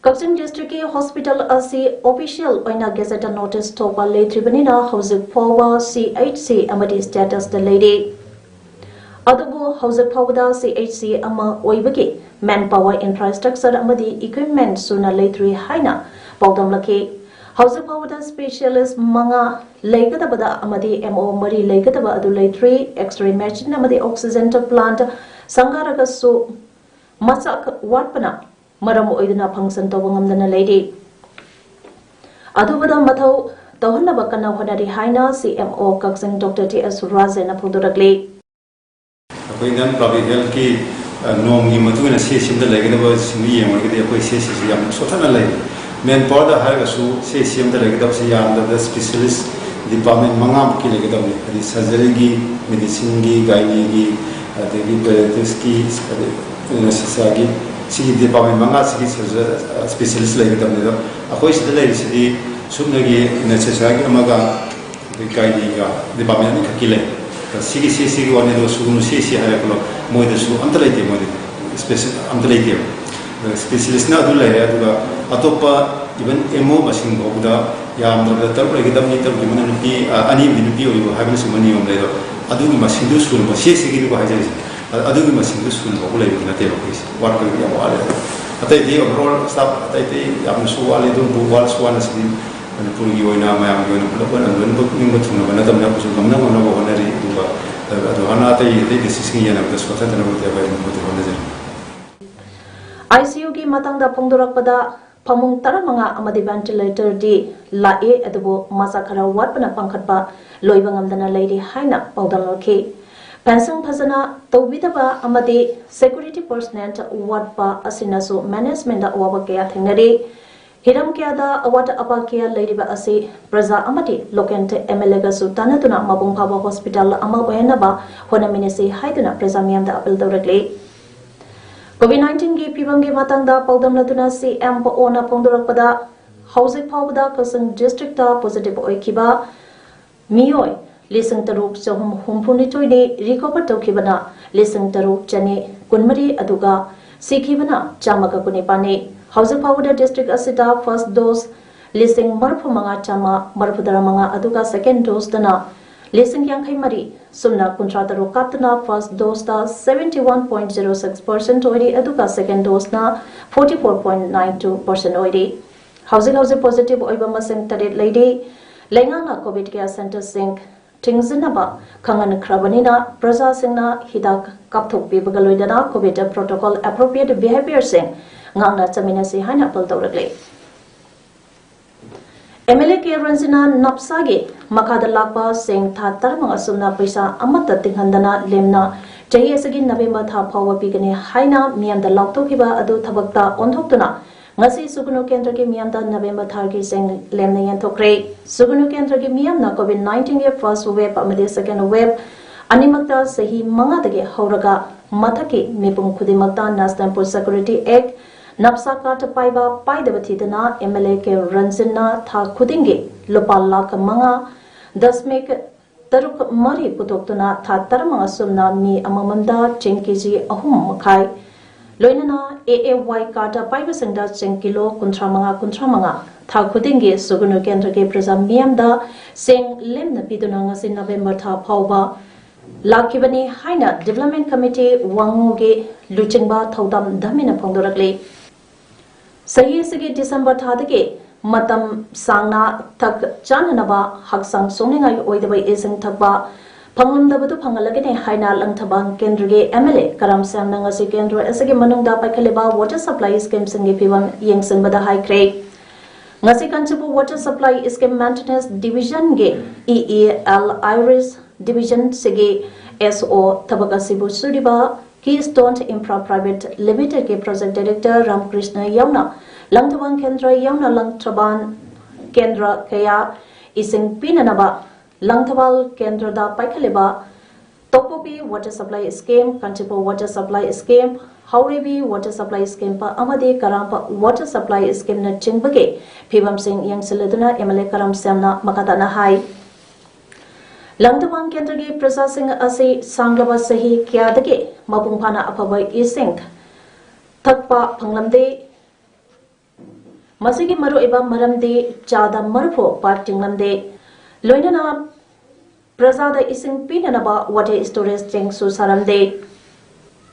ꯀꯛꯆꯤꯡ districtꯀꯤ hospital ꯑꯁꯤ official ꯑꯣꯏꯅ gazette notice ꯊꯣꯛꯄ ꯂꯩꯇ꯭ꯔꯤꯕꯅꯤꯅ ꯍꯧꯖꯤꯛ ꯐꯥꯎꯕ C H C ꯑꯃꯗꯤ statusꯇ ꯂꯩꯔꯤ꯫ ꯑꯗꯨꯕꯨ ꯍꯧꯖꯤꯛ ꯐꯥꯎꯕꯗ C H C ꯑꯃ ꯑꯣꯏꯕꯒꯤ manpower, infrastructure ꯑꯃꯗꯤ equipment ꯁꯨꯅ ꯂꯩꯇ꯭ꯔꯤ ꯍꯥꯏꯅ ꯄꯥꯎꯗꯝꯂꯛꯈꯤ꯫ ꯍꯧꯖꯤꯛ ꯐꯥꯎꯕꯗ specialist ꯃꯉꯥ ꯂꯩꯒꯗꯕꯗ ꯑꯃꯗꯤ M O ꯃꯔꯤ ꯂꯩꯒꯗꯕ ꯑꯗꯨ ꯂꯩꯇ꯭ꯔꯤ꯫ X-ray machine ꯑꯃꯗꯤ oxygen plant ꯁꯪꯒꯥꯔꯒꯁꯨ ꯃꯁꯛ ꯋꯥꯠꯄꯅ ꯃꯔꯝ ꯑꯣꯏꯗꯨꯅ function ꯇꯧꯕ ꯉꯝꯗꯅ ꯂꯩꯔꯤ꯫ ꯑꯊꯨꯕꯗ ꯃꯊꯧ ꯇꯧꯍꯟꯅꯕ ꯀꯟꯅ ꯍꯣꯠꯅꯔꯤ ꯍꯥꯏꯅ C M O ꯀꯛꯆꯤꯡ Doctor T S ꯁꯨꯔꯥꯖꯦꯟꯅ ꯐꯣꯡꯗꯣꯔꯛꯂꯤ꯫ ꯑꯩꯈꯣꯏ Indian Public Healthꯀꯤ, ꯑ, ꯅꯣꯡꯒꯤ ꯃꯇꯨꯡ ꯏꯟꯅ C H C ꯑꯃꯗ ꯂꯩꯒꯗꯕꯁꯤꯡꯗꯨ ꯌꯦꯡꯂꯨꯔꯒꯗꯤ ꯑꯩꯈꯣꯏ C H Cꯁꯤ ꯌꯥꯝꯅ ꯁꯣꯠꯊꯅ ꯂꯩ꯫ ꯃꯦꯟ ꯄꯥꯋꯔꯗ ꯍꯥꯏꯔꯒꯁꯨ ꯁꯤ ꯁꯤ ꯑꯃꯗ ꯂꯩꯒꯗꯕꯁꯤ ꯌꯥꯝꯗꯕꯗ ꯁ꯭ꯄꯦꯁꯤꯌꯦꯂꯤꯁ ꯗꯤꯄꯥꯔꯠꯃꯦꯟ ꯃꯉꯥꯃꯨꯛꯀꯤ ꯂꯩꯒꯗꯕꯅꯤ꯫ ꯍꯥꯏꯗꯤ ꯁꯔꯖꯔꯤꯒꯤ, ꯃꯦꯗꯤꯁꯤꯟꯒꯤ, ꯒꯥꯏꯅꯤꯒꯤ, ꯑꯗꯒꯤ ꯄꯦꯗꯤꯌꯥꯇ꯭ꯔꯤꯛꯁꯀꯤ, ꯑꯗꯩ ꯑꯦꯅꯦꯁꯊꯦꯁꯤꯌꯥꯒꯤ, ꯁꯤꯒꯤ ꯗꯤꯄꯥꯔꯠꯃꯦꯟ ꯃꯉꯥꯁꯤꯒꯤ ꯁꯔꯖꯔ, ꯁ꯭ꯄꯦꯁꯤꯌꯦꯂꯤꯁ ꯂꯩꯒꯗꯕꯅꯤ꯫ ꯑꯗꯣ ꯑꯩꯈꯣꯏ ꯁꯤꯗ ꯂꯩꯔꯤꯁꯤꯗꯤ ꯁꯨꯞꯅꯒꯤ ꯑꯦꯅꯦꯁꯊꯦꯁꯤꯌꯥꯒꯤ ꯑꯃꯒ, ꯑꯗꯩ ꯒꯥꯏꯅꯤꯒ ꯗꯤꯄꯥꯔꯠꯃꯦꯟ ꯑꯅꯤꯈꯛꯀꯤ ꯂꯩ꯫ ꯁꯤꯒꯤ ꯁꯤ ꯁꯤꯒꯤ ꯋꯥꯅꯤ, ꯑꯗꯨꯒ ꯁꯤꯒꯨꯝꯕ ꯁꯤ ꯁꯤ ꯍꯥꯏꯔꯛꯄꯗꯣ ꯃꯣꯏꯗꯁꯨ ꯑꯝꯇ ꯂꯩꯇꯦ, ꯃꯣꯏꯗꯗꯤ ꯁ꯭ꯄꯦꯁꯤꯌꯦꯜ ꯑꯝꯇ ꯂꯩꯇꯦꯕ꯫ ꯑꯗꯨꯒ ꯁ꯭ꯄꯦꯁꯤꯌꯦꯂꯤꯁꯅ ꯑꯗꯨ ꯂꯩꯔꯦ, ꯑꯗꯨꯒ ꯑꯇꯣꯞꯄ ꯏꯚꯟ ꯑꯦꯝ ꯑꯣ ꯃꯁꯤꯡ ꯐꯥꯎꯕꯗ ꯌꯥꯝꯗ꯭ꯔꯕꯗ ꯇꯔꯨꯛ ꯂꯩꯒꯗꯕꯅꯤ, ꯇꯔꯨꯛꯀꯤ ꯃꯅꯨꯡꯗ ꯅꯨꯄꯤ, ꯑ, ꯑꯅꯤ ꯑꯃꯗꯤ ꯅꯨꯄꯤ ꯑꯣꯏꯕ ꯍꯥꯏꯕꯅꯆꯤꯡꯕ ꯅꯤꯌꯣꯝ ꯂꯩ꯫ ꯑꯗꯣ ꯑꯗꯨꯒꯤ ꯃꯁꯤꯡꯗꯨ ꯁꯨꯅꯕ, ꯁꯤ ꯁꯤꯒꯤꯗꯨꯕꯨ ꯍꯥꯏꯖꯔꯤꯁꯦ, ꯑ-, ꯑꯗꯨꯒꯤ ꯃꯁꯤꯡꯗꯨ ꯁꯨꯅ ꯐꯥꯎꯕ ꯂꯩꯕꯗꯤ ꯅꯠꯇꯦꯕ ꯑꯩꯈꯣꯏꯁꯦ꯫ ꯋꯥꯠꯄꯒꯤꯗꯤ ꯌꯥꯝ ꯋꯥꯠꯂꯦ꯫ ꯑꯇꯩꯗꯤ ꯑꯣꯚꯔꯑꯣꯜ ꯁ꯭ꯇꯥꯐ ꯑꯇꯩ ꯑꯇꯩ ꯌꯥꯝꯅꯁꯨ ꯋꯥꯠꯂꯤ, ꯑꯗꯨꯕꯨ ꯋꯥꯠꯂꯁꯨ ꯋꯥꯠꯅ ꯁꯤꯗꯤ ꯃꯅꯤꯄꯨꯔꯒꯤ ꯑꯣꯏꯅ, ꯃꯌꯥꯝꯒꯤ ꯑꯣꯏꯅ ꯄꯨꯂꯞ ꯑꯣꯏꯅ ꯂꯣꯏꯅꯃꯛ ꯅꯤꯡꯕ ꯊꯨꯡꯅꯕ ꯅꯠꯇꯕꯅꯤꯅ ꯑꯩꯈꯣꯏꯁꯨ ꯉꯝꯅ ꯉꯝꯅꯕ ꯍꯣꯠꯅꯔꯤ꯫ ꯑꯗꯨꯒ ꯑꯗꯨ ꯍꯥꯟꯅ ꯑꯇꯩ ꯑꯇꯩ ꯗꯤꯁꯇ꯭ꯔꯤꯛꯁꯤꯡ ꯌꯦꯡꯅꯕꯗ ꯁꯣꯠꯊꯗꯅꯕꯗꯤ ꯑꯩꯈꯣꯏ ꯑꯗꯨꯝ ꯍꯣꯠꯅꯖꯔꯤ꯫ ꯑꯥꯏ ꯁꯤ ꯌꯨꯒꯤ ꯃꯇꯥꯡꯗ ꯐꯣꯡꯗꯣꯔꯛꯄꯗ, ꯐꯃꯨꯡ ꯇꯔꯥꯃꯉꯥ ꯑꯃꯗꯤ ꯚꯦꯟꯇꯤꯂꯦꯇꯔꯗꯤ ꯂꯥꯛꯏ, ꯑꯗꯨꯕꯨ ꯃꯆꯥꯛ ꯈꯔ ꯋꯥꯠꯄꯅ ꯄꯥꯡꯈꯠꯄ ꯂꯣꯏꯕ ꯉꯝꯗꯅ ꯂꯩꯔꯤ ꯍꯥꯏꯅ ꯄꯥꯎꯗꯝꯂꯛꯈꯤ꯫ ꯐꯦꯟꯁꯤꯡ ꯐꯖꯅ ꯇꯧꯕꯤꯗꯕ ꯑꯃꯗꯤ ꯁꯦꯀ꯭ꯌꯨꯔꯤꯇꯤ ꯄꯔꯁꯅꯦꯜ ꯋꯥꯠꯄ ꯑꯁꯤꯅꯁꯨ ꯃꯦꯅꯦꯖꯃꯦꯟꯗ ꯑꯋꯥꯕ ꯀꯌꯥ ꯊꯦꯡꯅꯔꯤ꯫ ꯍꯤꯔꯝ ꯀꯌꯥꯗ ꯑꯋꯥꯠ ꯑꯄꯥ ꯀꯌꯥ ꯂꯩꯔꯤꯕ ꯑꯁꯤ ꯄ꯭ꯔꯖꯥ ꯑꯃꯗꯤ ꯂꯣꯀꯦꯜ ꯑꯦꯝ ꯑꯦꯜ ꯑꯦꯒꯁꯨ ꯇꯥꯟꯅꯗꯨꯅ ꯃꯄꯨꯡ ꯐꯥꯕ ꯍꯣꯁꯄꯤꯇꯥꯜ ꯑꯃ ꯑꯣꯏꯍꯟꯅꯕ ꯍꯣꯠꯅꯃꯤꯟꯅꯁꯤ ꯍꯥꯏꯗꯨꯅ ꯄ꯭ꯔꯖꯥ ꯃꯤꯌꯥꯝꯗ ꯑꯄꯤꯜ ꯇꯧꯔꯛꯂꯤ꯫ ꯀꯣꯚꯤꯗ ꯅꯥꯏꯟꯇꯤꯟꯒꯤ ꯐꯤꯕꯝꯒꯤ ꯃꯇꯥꯡꯗ ꯄꯥꯎꯗꯝꯂꯗꯨꯅ ꯁꯤ ꯑꯦꯝ ꯑꯣꯅ ꯐꯣꯡꯗꯣꯔꯛꯄꯗ, ꯍꯧꯖꯤꯛ ꯐꯥꯎꯕꯗ ꯀꯛꯆꯤꯡ ꯗꯤꯁꯇ꯭ꯔꯤꯛꯇ ꯄꯣꯖꯤꯇꯤꯚ ꯑꯣꯏꯈꯤꯕ ꯃꯤꯑꯣꯏ ꯂꯤꯁꯤꯡ ꯇꯔꯨꯛ ꯆꯍꯨꯝ ꯍꯨꯝꯐꯨꯅꯤꯊꯣꯏꯅꯤ, ꯔꯤꯀꯣꯚꯔ ꯇꯧꯈꯤꯕꯅ ꯂꯤꯁꯤꯡ ꯇꯔꯨꯛ ꯆꯅꯤ ꯀꯨꯟꯃꯔꯤ, ꯑꯗꯨꯒ ꯁꯤꯈꯤꯕꯅ ꯆꯥꯝꯃꯒ ꯀꯨꯟꯅꯤꯄꯥꯟꯅꯤ꯫ ꯍꯧꯖꯤꯛ ꯐꯥꯎꯕꯗ ꯗꯤꯁꯇ꯭ꯔꯤꯛ ꯑꯁꯤꯗ ꯐꯥꯔꯁ ꯗꯣꯁ ꯂꯤꯁꯤꯡ ꯃꯔꯤꯐꯨ ꯃꯉꯥ ꯆꯥꯝꯃ ꯃꯔꯤꯐꯨ ꯇꯔꯥ ꯃꯉꯥ, ꯑꯗꯨꯒ ꯁꯦꯀꯦꯟ ꯗꯣꯁꯇꯅ ꯂꯤꯁꯤꯡ ꯌꯥꯡꯈꯩ ꯃꯔꯤ ꯁꯨꯞꯅ ꯀꯨꯟꯊ꯭ꯔꯥ ꯇꯔꯨꯛ ꯀꯥꯞꯇꯨꯅ first ꯗꯣꯁꯇ seventy one point zero six percent ꯑꯣꯏꯔꯤ, ꯑꯗꯨꯒ ꯁꯦꯀꯦꯟ ꯗꯣꯁꯅ forty four point nine two percent ꯑꯣꯏꯔꯤ꯫ ꯍꯧꯖꯤꯛ ꯍꯧꯖꯤꯛ ꯄꯣꯖꯤꯇꯤꯚ ꯑꯣꯏꯕ ꯃꯁꯤꯡ ꯇꯔꯦꯠ ꯂꯩꯔꯤ꯫ ꯂꯩꯉꯥꯛꯅ ꯀꯣꯚꯤꯗ ꯀꯤꯌꯔ ꯁꯦꯟꯇꯔꯁꯤꯡ ꯊꯤꯡꯖꯤꯟꯅꯕ ꯈꯪꯍꯟꯈ꯭ꯔꯕꯅꯤꯅ, ꯄ꯭ꯔꯖꯥꯁꯤꯡꯅ ꯍꯤꯗꯥꯛ ꯀꯥꯞꯊꯣꯛꯄꯤꯕꯒ ꯂꯣꯏꯅꯅ ꯀꯣꯚꯤꯗ ꯄ꯭ꯔꯣꯇꯣꯀꯣꯜ ꯑꯦꯄ꯭ꯔꯣꯄ꯭ꯔꯤꯌꯦꯠ ꯕꯤꯍꯦꯕꯤꯌꯔꯁꯤꯡ ꯉꯥꯛꯅ ꯆꯠꯃꯤꯟꯅꯁꯤ ꯍꯥꯏꯅ ꯑꯄꯤꯜ ꯇꯧꯔꯛꯂꯤ꯫ ꯑꯦꯝ ꯑꯦꯜ ꯑꯦ ꯀꯦ ꯔꯟꯖꯤꯅꯥ ꯅꯞꯁꯥꯒꯤ ꯃꯈꯥꯗ ꯂꯥꯛꯄ ꯆꯦꯡ ꯊꯥ ꯇꯔꯥꯃꯉꯥ ꯁꯨꯞꯅ ꯄꯩꯁꯥ ꯑꯃꯠꯇ ꯇꯤꯡꯍꯟꯗꯅ ꯂꯦꯝꯅ ꯆꯍꯤ ꯑꯁꯤꯒꯤ ꯅꯕꯦꯝꯕꯔ ꯊꯥ ꯐꯥꯎꯕ ꯄꯤꯒꯅꯤ ꯍꯥꯏꯅ ꯃꯤꯌꯥꯝꯗ ꯂꯥꯎꯊꯣꯛꯈꯤꯕ ꯑꯗꯨ ꯊꯕꯛꯇ ꯑꯣꯟꯊꯣꯛꯇꯨꯅ ꯉꯁꯤ ꯁꯨꯒꯨꯅꯨ ꯀꯦꯟꯗ꯭ꯔꯒꯤ ꯃꯤꯌꯥꯝꯗ ꯅꯕꯦꯝꯕꯔ ꯊꯥꯒꯤ ꯆꯦꯡ ꯂꯦꯝꯅ ꯌꯦꯟꯊꯣꯛꯈ꯭ꯔꯦ꯫ ꯁꯨꯒꯨꯅꯨ ꯀꯦꯟꯗ꯭ꯔꯒꯤ ꯃꯤꯌꯥꯝꯅ COVID nineteenꯒꯤ first wave ꯑꯃꯗꯤ second wave ꯑꯅꯤꯃꯛꯇ ꯆꯍꯤ ꯃꯉꯥꯗꯒꯤ ꯍꯧꯔꯒ ꯃꯊꯛꯀꯤ ꯃꯤꯄꯨꯝ ꯈꯨꯗꯤꯡꯃꯛꯇ National Food Security Act, NAPSA card ꯄꯥꯏꯕ ꯄꯥꯏꯗꯕ ꯊꯤꯗꯅ MLA ꯀꯦ ꯔꯟꯖꯤꯟꯅ ꯊꯥ ꯈꯨꯗꯤꯡꯒꯤ ꯂꯨꯄꯥ ꯂꯥꯈ ꯃꯉꯥ ꯗꯁꯃꯤꯛ ꯇꯔꯨꯛ ꯃꯔꯤ ꯄꯨꯊꯣꯛꯇꯨꯅ ꯊꯥ ꯇꯔꯥꯃꯉꯥ ꯁꯨꯞꯅ ꯃꯤ ꯑꯃꯃꯝꯗ ꯆꯦꯡ ꯀꯦꯖꯤ ꯑꯍꯨꯝ ꯃꯈꯥꯏ, ꯂꯣꯏꯅꯅ AAY card ꯄꯥꯏꯕꯁꯤꯡꯗ ꯆꯦꯡ ꯀꯤꯂꯣ ꯀꯨꯟꯊ꯭ꯔꯥ ꯃꯉꯥ ꯀꯨꯟꯊ꯭ꯔꯥ ꯃꯉꯥ ꯊꯥ ꯈꯨꯗꯤꯡꯒꯤ ꯁꯨꯒꯨꯅꯨ ꯀꯦꯟꯗ꯭ꯔꯒꯤ ꯄ꯭ꯔꯖꯥ ꯃꯤꯌꯥꯝꯗ ꯆꯦꯡ ꯂꯦꯝꯅ ꯄꯤꯗꯨꯅ ꯉꯁꯤ ꯅꯕꯦꯝꯕꯔ ꯊꯥ ꯐꯥꯎꯕ ꯂꯥꯛꯈꯤꯕꯅꯤ ꯍꯥꯏꯅ Development Committee ꯋꯥꯉꯨꯒꯤ ꯂꯨꯆꯤꯡꯕ ꯊꯧꯗꯥꯝ ꯙꯃꯤꯅ ꯐꯣꯡꯗꯣꯔꯛꯂꯤ꯫ ꯆꯍꯤ ꯑꯁꯤꯒꯤ ꯗꯤꯁꯦꯝꯕꯔ ꯊꯥꯗꯒꯤ ꯃꯇꯝ ꯁꯥꯡꯅ ꯊꯛ ꯆꯥꯅꯅꯕ ꯍꯛꯆꯥꯡ ꯁꯣꯛꯅꯤꯡꯉꯥꯏ ꯑꯣꯏꯗꯕ ꯏꯁꯤꯡ ꯊꯛꯄ ꯐꯪꯂꯝꯗꯕꯗꯨ ꯐꯪꯍꯜꯂꯒꯅꯤ ꯍꯥꯏꯅ ꯂꯪꯊꯕꯥꯜ ꯀꯦꯟꯗ꯭ꯔꯒꯤ MLA ꯀꯔꯝ ꯁ꯭ꯌꯥꯝꯅ ꯉꯁꯤ ꯀꯦꯟꯗ꯭ꯔ ꯑꯁꯤꯒꯤ ꯃꯅꯨꯡꯗ ꯄꯥꯏꯈꯠꯂꯤꯕ water supply schemeꯁꯤꯡꯒꯤ ꯐꯤꯕꯝ ꯌꯦꯡꯁꯤꯟꯕꯗ ꯍꯥꯏꯈ꯭ꯔꯦ꯫ ꯉꯁꯤ Kanchipur Water Supply Scheme Maintenance Divisionꯒꯤ EEL Iris Divisionꯁꯤꯒꯤ SO ꯊꯕꯛ ꯑꯁꯤꯕꯨ ꯁꯨꯔꯤꯕ Keystone Infra Private Limitedꯀꯤ Project Director ꯔꯥꯃꯀ꯭ꯔꯤꯁꯅ ꯌꯥꯎꯅ ꯂꯪꯊꯕꯥꯜ ꯀꯦꯟꯗ꯭ꯔ ꯌꯥꯎꯅ ꯂꯪꯊꯕꯥꯜ ꯀꯦꯟꯗ꯭ꯔ ꯀꯌꯥ ꯏꯁꯤꯡ ꯄꯤꯅꯅꯕ ꯂꯪꯊꯕꯥꯜ ꯀꯦꯟꯗ꯭ꯔꯗ ꯄꯥꯏꯈꯠꯂꯤꯕ ꯇꯣꯞꯄꯣꯛꯄꯤ Water Supply Scheme, Kanchipur Water Supply Scheme, ꯍꯥꯎꯔꯩꯕꯤ Water Supply Scheme ꯑꯃꯗꯤ ꯀꯔꯥꯝꯄ Water Supply Schemeꯅꯆꯤꯡꯕꯒꯤ ꯐꯤꯕꯝꯁꯤꯡ ꯌꯦꯡꯁꯤꯜꯂꯗꯨꯅ MLA ꯀꯔꯝ ꯁ꯭ꯌꯥꯝꯅ ꯃꯈꯥ ꯇꯥꯅ ꯍꯥꯏ꯫ ꯂꯪꯊꯕꯥꯜ ꯀꯦꯟꯗ꯭ꯔꯒꯤ ꯄ꯭ꯔꯖꯥꯁꯤꯡ ꯑꯁꯤ ꯁꯥꯡꯂꯕ ꯆꯍꯤ ꯀꯌꯥꯗꯒꯤ ꯃꯄꯨꯡ ꯐꯥꯅ ꯑꯐꯕ ꯏꯁꯤꯡ ꯊꯛꯄ ꯐꯪꯂꯝꯗꯦ꯫ ꯃꯁꯤꯒꯤ ꯃꯔꯨꯑꯣꯏꯕ ꯃꯔꯝꯗꯤ ꯆꯥꯗ ꯃꯔꯤꯐꯨ ꯄꯥꯏꯞ ꯇꯤꯡꯂꯝꯗꯦ꯫ ꯂꯣꯏꯅꯅ ꯄ꯭ꯔꯖꯥꯗ ꯏꯁꯤꯡ ꯄꯤꯅꯅꯕ water storage tankꯁꯨ ꯁꯥꯔꯝꯗꯦ꯫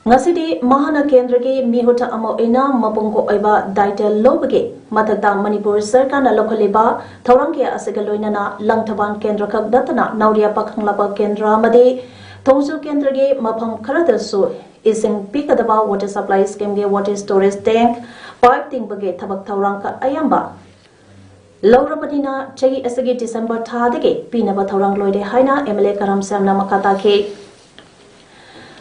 ꯉꯁꯤꯗꯤ ꯃꯍꯥꯛꯅ ꯀꯦꯟꯗ꯭ꯔꯒꯤ ꯃꯤꯍꯨꯠ ꯑꯃ ꯑꯣꯏꯅ ꯃꯄꯨꯡ ꯑꯣꯏꯕ ꯗꯥꯏꯇ ꯂꯧꯕꯒꯤ ꯃꯊꯛꯇ ꯃꯅꯤꯄꯨꯔ ꯁꯔꯀꯥꯔꯅ ꯂꯧꯈꯠꯂꯤꯕ ꯊꯧꯔꯥꯡ ꯀꯌꯥ ꯑꯁꯤꯒ ꯂꯣꯏꯅꯅ ꯂꯪꯊꯕꯥꯜ ꯀꯦꯟꯗ꯭ꯔ ꯈꯛ ꯅꯠꯇꯅ ꯅꯥꯎꯔꯤꯌꯥ ꯄꯥꯈꯪꯂꯥꯄꯥ ꯀꯦꯟꯗ꯭ꯔ ꯑꯃꯗꯤ ꯊꯣꯡꯖꯨ ꯀꯦꯟꯗ꯭ꯔꯒꯤ ꯃꯐꯝ ꯈꯔꯗꯁꯨ ꯏꯁꯤꯡ ꯄꯤꯒꯗꯕ water supply schemeꯒꯤ water storage tank ꯄꯥꯏꯞ ꯇꯤꯡꯕꯒꯤ ꯊꯕꯛ ꯊꯧꯔꯥꯡ ꯑꯌꯥꯝꯕ ꯂꯧꯔꯕꯅꯤꯅ ꯆꯍꯤ ꯑꯁꯤꯒꯤ ꯗꯤꯁꯦꯝꯕꯔ ꯊꯥꯗꯒꯤ ꯄꯤꯅꯕ ꯊꯧꯔꯥꯡ ꯂꯣꯏꯔꯦ ꯍꯥꯏꯅ MLA ꯀꯔꯝ ꯁ꯭ꯌꯥꯝꯅ ꯃꯈꯥ ꯇꯥꯈꯤ꯫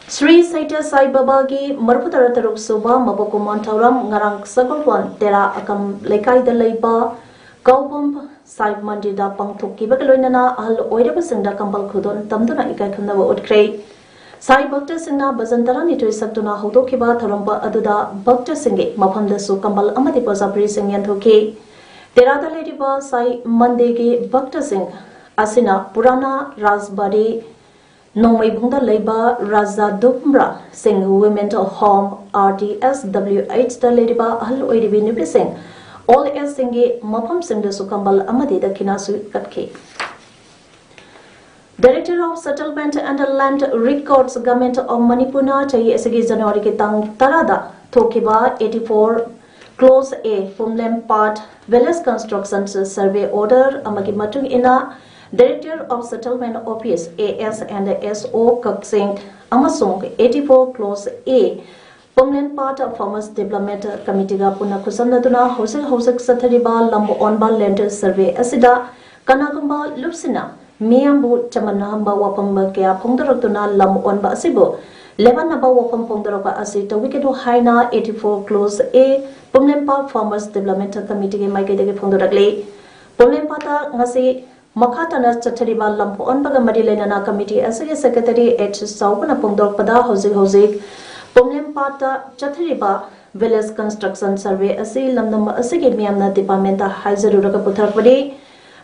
ꯁ꯭ꯔꯤ ꯁꯩꯇ ꯁꯥꯏ ꯕꯕꯥꯒꯤ ꯃꯔꯤꯐꯨ ꯇꯔꯥ ꯇꯔꯨꯛ ꯁꯨꯕ ꯃꯕꯣꯛ ꯀꯨꯝꯑꯣꯟ ꯊꯧꯔꯝ ꯉꯔꯥꯡ ꯁꯒꯣꯜꯕꯟ ꯇꯦꯔꯥ ꯑꯀꯝ ꯂꯩꯀꯥꯏꯗ ꯂꯩꯕ ꯀꯧꯕꯝ ꯁꯥꯏ ꯃꯟꯗꯤꯔꯗ ꯄꯥꯡꯊꯣꯛꯈꯤꯕꯒ ꯂꯣꯏꯅꯅ ꯑꯍꯜ ꯑꯣꯏꯔꯕꯁꯤꯡꯗ ꯀꯝꯕꯜ ꯈꯨꯗꯣꯜ ꯇꯝꯗꯨꯅ ꯏꯀꯥꯏ ꯈꯨꯝꯅꯕ ꯎꯠꯈ꯭ꯔꯦ꯫ ꯁꯥꯏ ꯚꯛꯇꯁꯤꯡꯅ ꯚꯖꯟ ꯇꯔꯥꯅꯤꯊꯣꯏ ꯁꯛꯇꯨꯅ ꯍꯧꯗꯣꯛꯈꯤꯕ ꯊꯧꯔꯝ ꯑꯗꯨꯗ ꯚꯛꯇꯁꯤꯡꯒꯤ ꯃꯐꯝꯗꯁꯨ ꯀꯝꯕꯜ ꯑꯃꯗꯤ ꯄꯣꯖꯥꯄ꯭ꯔꯤꯁꯤꯡ ꯌꯦꯟꯊꯣꯛꯈꯤ꯫ ꯇꯦꯔꯥꯗ ꯂꯩꯔꯤꯕ ꯁꯥꯏ ꯃꯟꯗꯤꯔꯒꯤ ꯚꯛꯇꯁꯤꯡ ꯑꯁꯤꯅ ꯄꯨꯔꯥꯅꯥ ꯔꯥꯖꯕꯥꯔꯤ ꯅꯣꯡꯃꯩꯕꯨꯡꯗ ꯂꯩꯕ Raja Dumbra Singh women home, R D S W ꯑꯩꯆꯇ ꯂꯩꯔꯤꯕ ꯑꯍꯜ ꯑꯣꯏꯔꯤꯕꯤ ꯅꯨꯄꯤꯁꯤꯡ, ꯑꯣꯜ ꯑꯦꯖꯁꯤꯡꯒꯤ ꯃꯐꯝꯁꯤꯡꯗꯁꯨ ꯀꯝꯕꯜ ꯑꯃꯗꯤ ꯗꯈꯤꯅꯥꯁꯨ ꯀꯠꯈꯤ꯫ Director of Settlement and Land Records, Government of ꯃꯅꯤꯄꯨꯔꯅ ꯆꯍꯤ ꯑꯁꯤꯒꯤ ꯖꯅꯋꯥꯔꯤꯒꯤ ꯇꯥꯡ ꯇꯔꯥꯗ ꯊꯣꯛꯈꯤꯕ eighty-four Clause A ꯄꯨꯝꯂꯦꯝ ꯄꯥꯠ Village Construction Survey Order ꯑꯃꯒꯤ ꯃꯇꯨꯡ ꯏꯟꯅ Director of Settlement Office, A S and S O ꯀꯛꯆꯤꯡ ꯑꯃꯁꯨꯡ eighty-four Clause A ꯄꯨꯝꯂꯦꯝ ꯄꯥꯠ Farmers Development Committeeꯒ ꯄꯨꯟꯅ ꯈꯨꯠꯁꯝꯅꯗꯨꯅ ꯍꯧꯖꯤꯛ ꯍꯧꯖꯤꯛ ꯆꯠꯊꯔꯤꯕ ꯂꯝ ꯑꯣꯟꯕ Land Survey ꯑꯁꯤꯗ ꯀꯅꯥꯒꯨꯝꯕ ꯂꯨꯞꯁꯤꯟꯅ ꯃꯤꯌꯥꯝꯕꯨ ꯆꯃꯝꯅꯍꯟꯕ ꯋꯥꯐꯝ ꯀꯌꯥ ꯐꯣꯡꯗꯣꯔꯛꯇꯨꯅ ꯂꯝ ꯑꯣꯟꯕ ꯑꯁꯤꯕꯨ ꯂꯦꯞꯍꯟꯅꯕ ꯋꯥꯐꯝ ꯐꯣꯡꯗꯣꯔꯛꯄ ꯑꯁꯤ ꯇꯧꯕꯤꯒꯅꯨ ꯍꯥꯏꯅ eighty-four Clause A ꯄꯨꯝꯂꯦꯝ ꯄꯥꯠ Farmers Development Committeeꯒꯤ ꯃꯥꯏꯀꯩꯗꯒꯤ ꯐꯣꯡꯗꯣꯔꯛꯂꯤ꯫ ꯄꯨꯝꯂꯦꯝ ꯄꯥꯠꯇ ꯉꯁꯤ ꯃꯈꯥ ꯇꯥꯅ ꯆꯠꯊꯔꯤꯕ ꯂꯝ ꯑꯣꯟꯕꯒ ꯃꯔꯤ ꯂꯩꯅꯅ committee ꯑꯁꯤꯒꯤ secretary H ꯆꯥꯎꯕꯅ ꯐꯣꯡꯗꯣꯔꯛꯄꯗ ꯍꯧꯖꯤꯛ ꯍꯧꯖꯤꯛ ꯄꯨꯝꯂꯦꯝ ꯄꯥꯠꯇ ꯆꯠꯊꯔꯤꯕ Village Construction Survey ꯑꯁꯤ ꯂꯝꯗꯝ ꯑꯁꯤꯒꯤ ꯃꯤꯌꯥꯝꯅ departmentꯇ ꯍꯥꯏꯖꯔꯨꯔꯒ ꯄꯨꯊꯔꯛꯄꯅꯤ꯫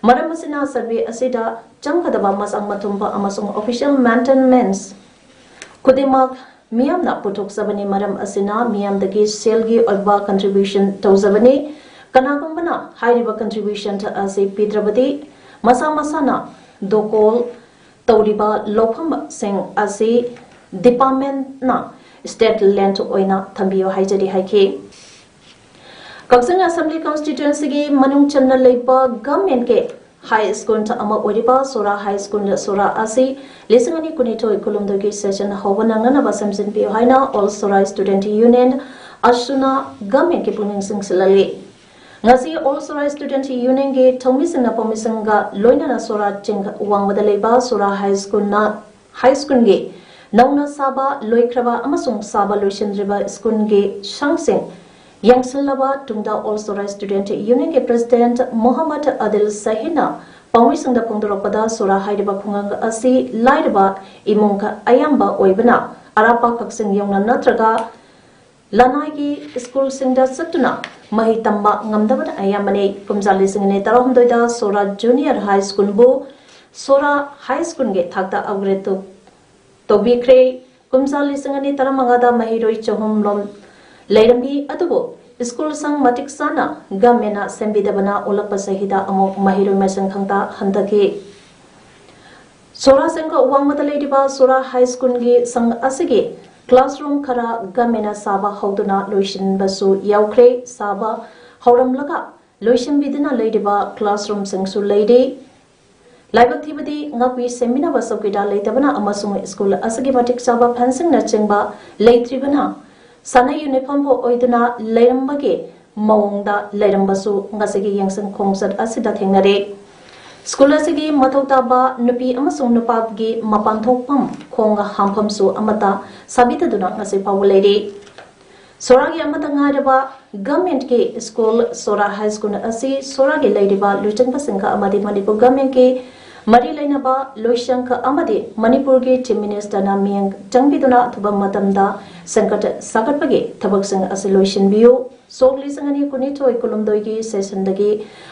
ꯃꯔꯝ ꯑꯁꯤꯅ survey ꯑꯁꯤꯗ ꯆꯪꯒꯗꯕ ꯃꯆꯥꯛ ꯃꯊꯨꯝ ꯑꯃꯁꯨꯡ official maintenance ꯈꯨꯗꯤꯡꯃꯛ ꯃꯤꯌꯥꯝꯅ ꯄꯨꯊꯣꯛꯆꯕꯅꯤ꯫ ꯃꯔꯝ ꯑꯁꯤꯅ ꯃꯤꯌꯥꯝꯗꯒꯤ ꯁꯦꯜꯒꯤ ꯑꯣꯏꯕ contribution ꯇꯧꯖꯕꯅꯤ꯫ ꯀꯅꯥꯒꯨꯝꯕꯅ ꯍꯥꯏꯔꯤꯕ contribution ꯑꯁꯤ ꯄꯤꯗ꯭ꯔꯕꯗꯤ ꯃꯁꯥ ꯃꯁꯥꯅ ꯗꯣꯀꯣꯜ ꯇꯧꯔꯤꯕ ꯂꯧꯐꯝꯁꯤꯡ ꯑꯁꯤ departmentꯅ state land ꯑꯣꯏꯅ ꯊꯝꯕꯤꯌꯨ ꯍꯥꯏꯖꯔꯤ ꯍꯥꯏꯈꯤ꯫ ꯀꯛꯆꯤꯡ Assembly Constituencyꯒꯤ ꯃꯅꯨꯡ ꯆꯟꯅ ꯂꯩꯕ governmentꯀꯤ high school ꯑꯃ ꯑꯣꯏꯔꯤꯕ ꯁꯣꯔꯥ High School ꯁꯣꯔꯥ ꯑꯁꯤ ꯂꯤꯁꯤꯡ ꯑꯅꯤ ꯀꯨꯟꯅꯤꯊꯣꯏ ꯀꯨꯟꯍꯨꯝꯗꯣꯏꯒꯤ session ꯍꯧꯕ ꯅꯪꯅꯅꯕ ꯁꯦꯝꯖꯤꯟꯕꯤꯌꯨ ꯍꯥꯏꯅ All Sora Student Union, ꯑꯁꯨꯅ governmentꯀꯤ ꯄꯨꯛꯅꯤꯡ ꯆꯤꯡꯁꯤꯜꯍꯜꯂꯤ꯫ ꯉꯁꯤ All Sora Student Unionꯒꯤ ꯊꯧꯃꯤꯁꯤꯡꯅ ꯄꯥꯎꯃꯤꯁꯤꯡꯒ ꯂꯣꯏꯅꯅ ꯁꯣꯔꯥ ꯆꯤꯡ ꯋꯥꯡꯃꯗ ꯂꯩꯕ ꯁꯣꯔꯥ High Schoolꯅ, High Schoolꯒꯤ ꯅꯧꯅ ꯁꯥꯕ ꯂꯣꯏꯈ꯭ꯔꯕ ꯑꯃꯁꯨꯡ ꯁꯥꯕ ꯂꯣꯏꯁꯤꯟꯗ꯭ꯔꯤꯕ ꯁ꯭ꯀꯨꯜꯒꯤ ꯁꯪꯁꯤꯡ ꯌꯦꯡꯁꯤꯜꯂꯕ ꯇꯨꯡꯗ All Sora Student Unionꯒꯤ President Mohammad ꯑꯗꯤꯜ ꯁꯍꯤꯅ ꯄꯥꯎꯃꯤꯁꯤꯡꯗ ꯐꯣꯡꯗꯣꯔꯛꯄꯗ, ꯁꯣꯔꯥ ꯍꯥꯏꯔꯤꯕ ꯈꯨꯡꯒꯪ ꯑꯁꯤ ꯂꯥꯏꯔꯕ ꯏꯃꯨꯡ ꯑꯌꯥꯝꯕ ꯑꯣꯏꯕꯅ ꯑꯔꯥꯞꯄ ꯀꯛꯆꯤꯡ ꯌꯧꯅ ꯅꯠꯇ꯭ꯔꯒ ꯂꯅꯥꯏꯒꯤ ꯁ꯭ꯀꯨꯜꯁꯤꯡꯗ ꯆꯠꯇꯨꯅ ꯃꯍꯩ ꯇꯝꯕ ꯉꯝꯗꯕꯅ ꯑꯌꯥꯝꯕꯅꯤ꯫ ꯀꯨꯝꯖꯥ ꯂꯤꯁꯤꯡ ꯑꯅꯤ ꯇꯔꯥꯍꯨꯝꯗꯣꯏꯗ ꯁꯣꯔꯥ Junior High Schoolꯕꯨ ꯁꯣꯔꯥ High Schoolꯒꯤ ꯊꯥꯛꯇ upgrade ꯇꯧ-, ꯇꯧꯕꯤꯈ꯭ꯔꯦ꯫ ꯀꯨꯝꯖꯥ ꯂꯤꯁꯤꯡ ꯑꯅꯤ ꯇꯔꯥꯃꯉꯥꯗ ꯃꯍꯩꯔꯣꯏ ꯆꯍꯨꯝ ꯂꯣꯝ ꯂꯩꯔꯝꯃꯤ, ꯑꯗꯨꯕꯨ ꯁ꯭ꯀꯨꯜ ꯁꯪ ꯃꯇꯤꯛ ꯆꯥꯅ ꯒꯃꯦꯟꯅ ꯁꯦꯝꯕꯤꯗꯕꯅ ꯑꯣꯜꯂꯛꯄ ꯆꯍꯤꯗ ꯑꯃꯨꯛ ꯃꯍꯩꯔꯣꯏ ꯃꯁꯤꯡ ꯈꯪꯇꯥ ꯍꯟꯊꯈꯤ꯫ ꯁꯣꯔꯥ ꯁꯦꯡꯀ ꯋꯥꯡꯃꯗ ꯂꯩꯔꯤꯕ ꯁꯣꯔꯥ High Schoolꯒꯤ ꯁꯪ ꯑꯁꯤꯒꯤ classroom ꯈꯔ ꯒꯃꯦꯟꯅ ꯁꯥꯕ ꯍꯧꯗꯨꯅ ꯂꯣꯏꯁꯤꯟꯕꯁꯨ ꯌꯥꯎꯈ꯭ꯔꯦ꯫ ꯁꯥꯕ ꯍꯧꯔꯝꯂꯒ ꯂꯣꯏꯁꯤꯟꯕꯤꯗꯨꯅ ꯂꯩꯔꯤꯕ classroomꯁꯤꯡꯁꯨ ꯂꯩꯔꯤ꯫ ꯂꯥꯏꯕꯛ ꯊꯤꯕꯗꯤ, ꯉꯥꯛꯄꯤ ꯁꯦꯟꯕꯤꯅꯕ ꯆꯧꯀꯤꯗꯥꯔ ꯂꯩꯇꯕꯅ ꯑꯃꯁꯨꯡ ꯁ꯭ꯀꯨꯜ ꯑꯁꯤꯒꯤ ꯃꯇꯤꯛ ꯆꯥꯕ fencingꯅꯆꯤꯡꯕ ꯂꯩꯇ꯭ꯔꯤꯕꯅ, ꯁꯥꯟꯅ uniformꯕꯨ ꯑꯣꯏꯗꯨꯅ ꯂꯩꯔꯝꯕꯒꯤ ꯃꯑꯣꯡꯗ ꯂꯩꯔꯝꯕꯁꯨ ꯉꯁꯤꯒꯤ ꯌꯦꯡꯁꯤꯟ ꯈꯣꯡꯆꯠ ꯑꯁꯤꯗ ꯊꯦꯡꯅꯔꯦ꯫ ꯁ꯭ꯀꯨꯜ ꯑꯁꯤꯒꯤ ꯃꯊꯧ ꯇꯥꯕ ꯅꯨꯄꯤ ꯑꯃꯁꯨꯡ ꯅꯨꯄꯥꯒꯤ ꯃꯄꯥꯟ ꯊꯣꯛꯐꯝ, ꯈꯣꯡ ꯍꯥꯝꯐꯝꯁꯨ ꯑꯃꯠꯇ ꯁꯥꯕꯤꯗꯗꯨꯅ ꯉꯁꯤ ꯐꯥꯎꯕ ꯂꯩꯔꯤ꯫ ꯁꯣꯔꯥꯒꯤ ꯑꯃꯠꯇ ꯉꯥꯏꯔꯕ ꯒꯃꯦꯟꯠꯀꯤ ꯁ꯭ꯀꯨꯜ ꯁꯣꯔꯥ High School ꯑꯁꯤ ꯁꯣꯔꯥꯒꯤ ꯂꯩꯔꯤꯕ ꯂꯨꯆꯤꯡꯕꯁꯤꯡꯒ ꯑꯃꯗꯤ ꯃꯅꯤꯄꯨꯔ ꯒꯃꯦꯟꯠꯀꯤ ꯃꯔꯤ ꯂꯩꯅꯕ ꯂꯣꯏꯁꯪꯒ ꯑꯃꯗꯤ ꯃꯅꯤꯄꯨꯔꯒꯤ Chief Ministerꯅ ꯃꯤꯠꯌꯦꯡ ꯆꯪꯕꯤꯗꯨꯅ ꯑꯊꯨꯕ ꯃꯇꯝꯗ ꯁꯦꯝꯒꯠ ꯁꯥꯒꯠꯄꯒꯤ ꯊꯕꯛꯁꯤꯡ ꯑꯁꯤ ꯂꯣꯏꯁꯤꯟꯕꯤꯌꯨ꯫ ꯁꯣꯛ ꯂꯤꯁꯤꯡ ꯑꯅꯤ ꯀꯨꯟꯅꯤꯊꯣꯏ ꯀꯨꯟꯍꯨꯝꯗꯣꯏꯒꯤ sessionꯗꯒꯤ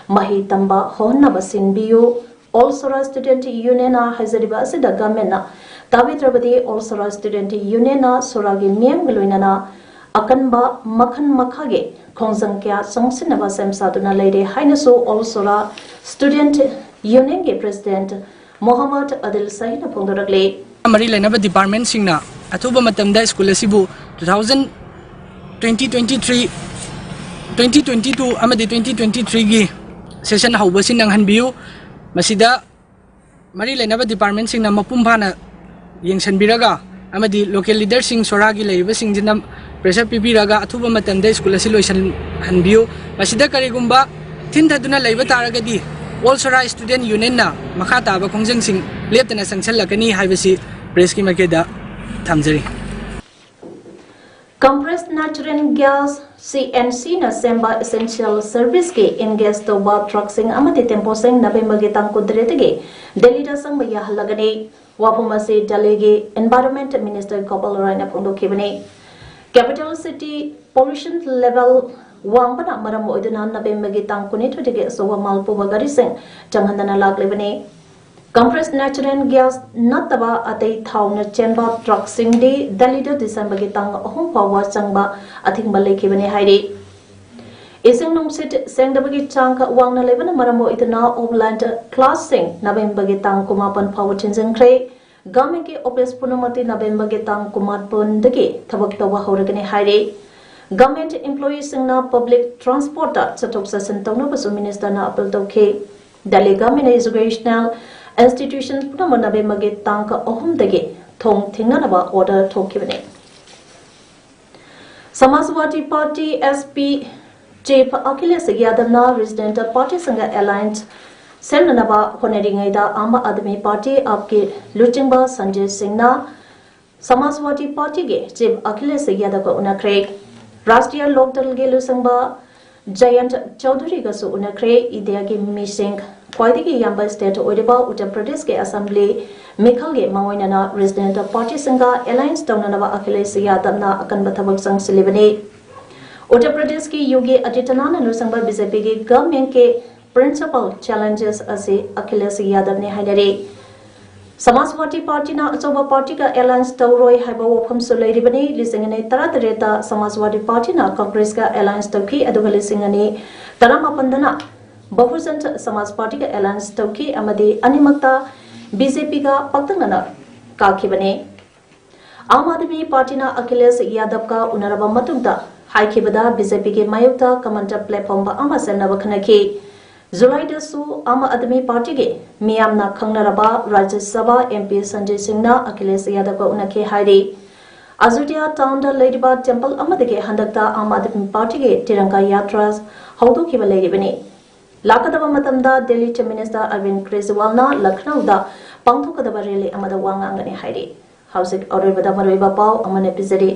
ꯃꯍꯩ ꯇꯝꯕ ꯍꯧꯍꯟꯅꯕ ꯁꯤꯟꯕꯤꯌꯨ꯫ All Sora Student Unionꯅ ꯍꯥꯏꯖꯔꯤꯕ ꯑꯁꯤꯗ ꯒꯃꯦꯟꯠꯅ ꯇꯥꯕꯤꯗ꯭ꯔꯕꯗꯤ All Sora Student Unionꯅ ꯁꯣꯔꯥꯒꯤ ꯃꯤꯌꯥꯝꯒ ꯂꯣꯏꯅꯅ ꯑꯀꯟꯕ ꯃꯈꯜ ꯃꯈꯥꯒꯤ ꯈꯣꯡꯖꯪ ꯀꯌꯥ ꯆꯪꯁꯤꯟꯅꯕ ꯁꯦꯝ ꯁꯥꯗꯨꯅ ꯂꯩꯔꯦ ꯍꯥꯏꯅꯁꯨ All Sora Student Unionꯒꯤ President Mohammad ꯑꯗꯤꯜ ꯁꯍꯤꯅ ꯐꯣꯡꯗꯣꯔꯛꯂꯤ꯫ ꯃꯔꯤ ꯂꯩꯅꯕ departmentꯁꯤꯡꯅ ꯑꯊꯨꯕ ꯃꯇꯝꯗ ꯁ꯭ꯀꯨꯜ ꯑꯁꯤꯕꯨ two thousand twenty twenty three, twenty twenty two ꯑꯃꯗꯤ twenty twenty threeꯒꯤ session ꯍꯧꯕꯁꯤ ꯅꯪꯍꯟꯕꯤꯌꯨ꯫ ꯃꯁꯤꯗ ꯃꯔꯤ ꯂꯩꯅꯕ departmentꯁꯤꯡꯅ ꯃꯄꯨꯡ ꯐꯥꯅ ꯌꯦꯡꯁꯤꯟꯕꯤꯔꯒ ꯑꯃꯗꯤ local leaderꯁꯤꯡ ꯁꯣꯔꯥꯒꯤ ꯂꯩꯔꯤꯕꯁꯤꯡꯁꯤꯅ pressure ꯄꯤꯕꯤꯔꯒ ꯑꯊꯨꯕ ꯃꯇꯝꯗ ꯁ꯭ꯀꯨꯜ ꯑꯁꯤ ꯂꯣꯏꯁꯤꯟꯍꯟꯕꯤꯌꯨ꯫ ꯃꯁꯤꯗ ꯀꯔꯤꯒꯨꯝꯕ ꯊꯤꯟꯊꯗꯨꯅ ꯂꯩꯕ ꯇꯥꯔꯒꯗꯤ All Sora Student Unionꯅ ꯃꯈꯥ ꯇꯥꯕ ꯈꯣꯡꯖꯪꯁꯤꯡ ꯂꯦꯞꯇꯅ ꯆꯪꯁꯤꯜꯂꯛꯀꯅꯤ ꯍꯥꯏꯕꯁꯤ pressꯀꯤ ꯃꯥꯏꯀꯩꯗ ꯊꯝꯖꯔꯤ꯫ Compressed natural gas, C N G ꯅ ꯁꯦꯝꯕ essential service ꯀꯤ engage ꯇꯧꯕ truck ꯁꯤꯡ ꯑꯃꯗꯤ tempo ꯁꯤꯡ ꯅꯕꯦꯝꯕꯔꯒꯤ ꯇꯥꯡ ꯀꯨꯟꯇꯔꯦꯠꯇꯒꯤ ꯗꯦꯜꯂꯤꯗ ꯆꯪꯕ ꯌꯥꯍꯜꯂꯒꯅꯤ꯫ ꯋꯥꯐꯝ ꯑꯁꯤ ꯗꯦꯜꯂꯤꯒꯤ Environment Minister Gopal ꯔꯥꯏꯅ ꯐꯣꯡꯗꯣꯛꯈꯤꯕꯅꯤ꯫ Capital city pollution level ꯋꯥꯡꯕꯅ ꯃꯔꯝ ꯑꯣꯏꯗꯨꯅ ꯅꯕꯦꯝꯕꯔꯒꯤ ꯇꯥꯡ ꯀꯨꯟꯅꯤꯊꯣꯏꯗꯒꯤ ꯑꯆꯧꯕ ꯃꯥꯜ ꯄꯨꯕ ꯒꯥꯔꯤꯁꯤꯡ ꯆꯪꯍꯟꯗꯅ ꯂꯥꯛꯂꯤꯕꯅꯤ꯫ Compressed natural gas ꯅꯠꯇꯕ ꯑꯇꯩ ꯊꯥꯎꯅ ꯆꯦꯟꯕ truck ꯁꯤꯡꯗꯤ ꯗꯦꯜꯂꯤꯗ ꯗꯤꯁꯦꯝꯕꯔꯒꯤ ꯇꯥꯡ ꯑꯍꯨꯝ ꯐꯥꯎꯕ ꯆꯪꯕ ꯑꯊꯤꯡꯕ ꯂꯩꯈꯤꯕꯅꯤ ꯍꯥꯏꯔꯤ꯫ ꯏꯁꯤꯡ ꯅꯨꯡꯁꯤꯠ ꯁꯦꯡꯗꯕꯒꯤ ꯆꯥꯡ ꯋꯥꯡꯅ ꯂꯩꯕꯅ ꯃꯔꯝ ꯑꯣꯏꯗꯨꯅ off-land class ꯁꯤꯡ ꯅꯕꯦꯝꯕꯔꯒꯤ ꯇꯥꯡ ꯀꯨꯟꯃꯥꯄꯟ ꯐꯥꯎꯕ ꯊꯤꯡꯖꯤꯟꯈ꯭ꯔꯦ꯫ Government ꯀꯤ office ꯄꯨꯝꯅꯃꯛꯇꯤ ꯅꯕꯦꯝꯕꯔꯒꯤ ꯇꯥꯡ ꯀꯨꯟꯃꯥꯄꯟꯗꯒꯤ ꯊꯕꯛ ꯇꯧꯕ ꯍꯧꯔꯒꯅꯤ ꯍꯥꯏꯔꯤ꯫ Government employee ꯁꯤꯡꯅ public transport ꯇ ꯆꯠꯊꯣꯛ ꯆꯠꯁꯤꯟ ꯇꯧꯅꯕꯁꯨ minister ꯅ appeal ꯇꯧꯈꯤ꯫ ꯗꯦꯜꯂꯤ government ꯅ educational institution ꯄꯨꯝꯅꯃꯛ ꯅꯕꯦꯝꯕꯔꯒꯤ ꯇꯥꯡ ꯑꯍꯨꯝꯗꯒꯤ ꯊꯣꯡ ꯊꯤꯡꯅꯅꯕ order ꯊꯣꯛꯈꯤꯕꯅꯤ꯫ Samajwadi Party, S P chief Akhilesh ꯌꯥꯗꯕꯅ regional party ꯁꯤꯡꯒ alliance ꯁꯦꯝꯅꯅꯕ ꯍꯣꯠꯅꯔꯤꯉꯩꯗ ꯑꯥꯝ ꯑꯥꯗꯃꯤ ꯄꯥꯔꯇꯤ, ꯑꯥꯞꯀꯤ ꯂꯨꯆꯤꯡꯕ ꯁꯟꯖꯦ ꯁꯤꯡꯅ ꯁꯃꯥꯖꯋꯥꯗꯤ ꯄꯥꯔꯇꯤꯒꯤ chief ꯑꯈꯤꯂꯦꯁ ꯌꯥꯗꯕꯒ ꯎꯅꯈ꯭ꯔꯦ꯫ ꯔꯥꯁꯇ꯭ꯔꯤꯌꯥ ꯂꯣꯛꯗꯜꯒꯤ ꯂꯨꯆꯤꯡꯕ ꯖꯌꯟꯠ ꯆꯧꯙꯨꯔꯤꯒꯁꯨ ꯎꯅꯈ꯭ꯔꯦ꯫ ꯏꯟꯗꯤꯌꯥꯒꯤ ꯃꯤꯁꯤꯡ ꯈ꯭ꯋꯥꯏꯗꯒꯤ ꯌꯥꯝꯕ state ꯑꯣꯏꯔꯤꯕ ꯎꯠꯇꯔ ꯄ꯭ꯔꯗꯦꯁꯀꯤ assembly ꯃꯤꯈꯜꯒꯤ ꯃꯥꯡꯑꯣꯏꯅꯅ regional party ꯁꯤꯡꯒ alliance ꯇꯧꯅꯅꯕ ꯑꯈꯤꯂꯦꯁ ꯌꯥꯗꯕꯅ ꯑꯀꯟꯕ ꯊꯕꯛ ꯆꯪꯁꯤꯜꯂꯤꯕꯅꯤ꯫ ꯎꯠꯇꯔ ꯄ꯭ꯔꯗꯦꯁꯀꯤ ꯌꯣꯒꯤ ꯑꯗꯤꯇ꯭ꯌꯅꯥꯊꯅ ꯂꯨꯆꯤꯡꯕ BJP ꯒꯤ government ꯀꯤ principal challenges ꯑꯁꯤ ꯑꯈꯤꯂꯦꯁ ꯌꯥꯗꯕꯅꯤ ꯍꯥꯏꯅꯔꯤ꯫ ꯁꯃꯥꯖꯋꯥꯗꯤ ꯄꯥꯔꯇꯤꯅ ꯑꯆꯧꯕ ꯄꯥꯔꯇꯤꯒ alliance ꯇꯧꯔꯣꯏ ꯍꯥꯏꯕ ꯋꯥꯐꯝꯁꯨ ꯂꯩꯔꯤꯕꯅꯤ꯫ ꯂꯤꯁꯤꯡ ꯑꯅꯤ ꯇꯔꯥꯇꯔꯦꯠꯇ ꯁꯃꯥꯖꯋꯥꯗꯤ ꯄꯥꯔꯇꯤꯅ ꯀꯪꯒ꯭ꯔꯦꯁꯀ alliance ꯇꯧꯈꯤ, ꯑꯗꯨꯒ ꯂꯤꯁꯤꯡ ꯑꯅꯤ ꯇꯔꯥꯃꯥꯄꯟꯗꯅ ꯕꯍꯨꯖꯟ ꯁꯃꯥꯖ ꯄꯥꯔꯇꯤꯒ alliance ꯇꯧꯈꯤ ꯑꯃꯗꯤ ꯑꯅꯤꯃꯛꯇ BJP ꯒ ꯄꯥꯛꯇꯛꯅꯅ ꯀꯥꯈꯤꯕꯅꯤ꯫ ꯑꯥꯝ ꯑꯥꯗꯃꯤ ꯄꯥꯔꯇꯤꯅ ꯑꯈꯤꯂꯦꯁ ꯌꯥꯗꯕꯀ ꯎꯅꯔꯕ ꯃꯇꯨꯡꯗ ꯍꯥꯏꯈꯤꯕꯗ BJP ꯒꯤ ꯃꯥꯌꯣꯛꯇ common platform ꯑꯃ ꯁꯦꯝꯅꯕ ꯈꯟꯅꯈꯤ꯫ ꯖꯨꯂꯥꯏꯗꯁꯨ ꯑꯥꯝ ꯑꯥꯗꯃꯤ ꯄꯥꯔꯇꯤꯒꯤ ꯃꯤꯌꯥꯝꯅ ꯈꯪꯅꯔꯕ ꯔꯥꯖ꯭ꯌ ꯁꯚꯥ MP ꯁꯟꯖꯦ ꯁꯤꯡꯅ ꯑꯈꯤꯂꯦꯁ ꯌꯥꯗꯕꯀ ꯎꯅꯈꯤ ꯍꯥꯏꯔꯤ꯫ ꯑꯖꯣꯙ꯭ꯌꯥ ꯇꯥꯎꯟꯗ ꯂꯩꯔꯤꯕ temple ꯑꯃꯗꯒꯤ ꯍꯟꯗꯛꯇ ꯑꯥꯝ ꯑꯥꯗꯃꯤ ꯄꯥꯔꯇꯤꯒꯤ ꯇꯤꯔꯪꯒꯥ ꯌꯥꯇ꯭ꯔꯥ ꯍꯧꯗꯣꯛꯈꯤꯕ ꯂꯩꯔꯤꯕꯅꯤ꯫ ꯂꯥꯛꯀꯗꯕ ꯃꯇꯝꯗ ꯗꯦꯜꯂꯤ Chief Minister ꯑꯔꯕꯤꯟꯗ ꯀꯦꯖ꯭ꯔꯤꯋꯥꯜꯅ ꯂꯈꯅꯧꯗ ꯄꯥꯡꯊꯣꯛꯀꯗꯕ rally ꯑꯃꯗ ꯋꯥ ꯉꯥꯡꯒꯅꯤ ꯍꯥꯏꯔꯤ꯫ ꯍꯧꯖꯤꯛ ꯑꯔꯣꯏꯕꯗ ꯃꯔꯨꯑꯣꯏꯕ ꯄꯥꯎ ꯑꯃꯅ ꯄꯤꯖꯔꯤ꯫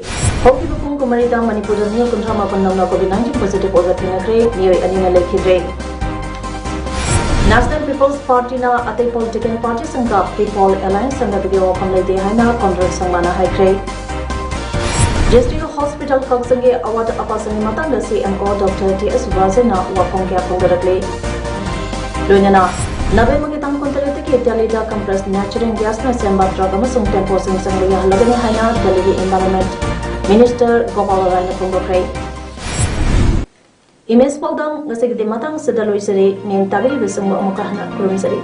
ꯍꯧꯈꯤꯕ ꯄꯨꯡ ꯀꯨꯟꯃꯔꯤꯗ ꯃꯅꯤꯄꯨꯔꯗ ꯃꯤꯑꯣꯏ ꯀꯨꯟꯊ꯭ꯔꯥ ꯃꯥꯄꯟ ꯅꯧꯅ COVID nineteen positive ꯑꯣꯏꯕ ꯊꯦꯡꯅꯈ꯭ꯔꯦ, ꯃꯤꯑꯣꯏ ꯑꯅꯤꯅ ꯂꯩꯈꯤꯗ꯭ꯔꯦ꯫ National People's Partyꯅ ꯑꯇꯩ political partyꯁꯤꯡꯒ People Alliance ꯁꯦꯝꯅꯕꯒꯤ ꯋꯥꯐꯝ ꯂꯩꯇꯦ ꯍꯥꯏꯅ ꯀꯣꯟꯗ꯭ꯔꯣꯠ ꯁꯪꯃꯥꯅ ꯍꯥꯏꯈ꯭ꯔꯦ꯫ District Hospital ꯀꯛꯆꯤꯡꯒꯤ ꯑꯋꯥꯠ ꯑꯄꯥꯁꯤꯡꯒꯤ ꯃꯇꯥꯡꯗ CMO Doctor T S ꯕ꯭ꯔꯥꯖꯦꯟꯅ ꯋꯥꯐꯝ ꯀꯌꯥ ꯐꯣꯡꯗꯣꯔꯛꯂꯤ꯫ ꯂꯣꯏꯅꯅ ꯅꯕꯦꯝꯕꯔꯒꯤ ꯇꯥꯡ ꯀꯨꯟꯇꯔꯦꯠꯇꯒꯤ ꯗꯦꯜꯂꯤꯗ compressed natural gasꯅ ꯁꯦꯝꯕ truck ꯑꯃꯁꯨꯡ tempoꯁꯤꯡ ꯆꯪꯕ ꯌꯥꯍꯜꯂꯒꯅꯤ ꯍꯥꯏꯅ ꯗꯦꯜꯂꯤꯒꯤ Environment Minister ꯒꯣꯄꯥꯜ ꯔꯥꯏꯅ ꯐꯣꯡꯗꯣꯛꯈ꯭ꯔꯦ꯫ Image ꯄꯥꯎꯗꯝ ꯉꯁꯤꯒꯤꯗꯤ ꯃꯇꯥꯡ ꯑꯁꯤꯗ ꯂꯣꯏꯖꯔꯦ꯫ ꯅꯦꯟ ꯇꯥꯕꯤꯔꯤꯕꯁꯤꯡꯕꯨ ꯑꯃꯨꯛꯀ ꯍꯟꯅ ꯈꯨꯔꯨꯝꯖꯔꯤ꯫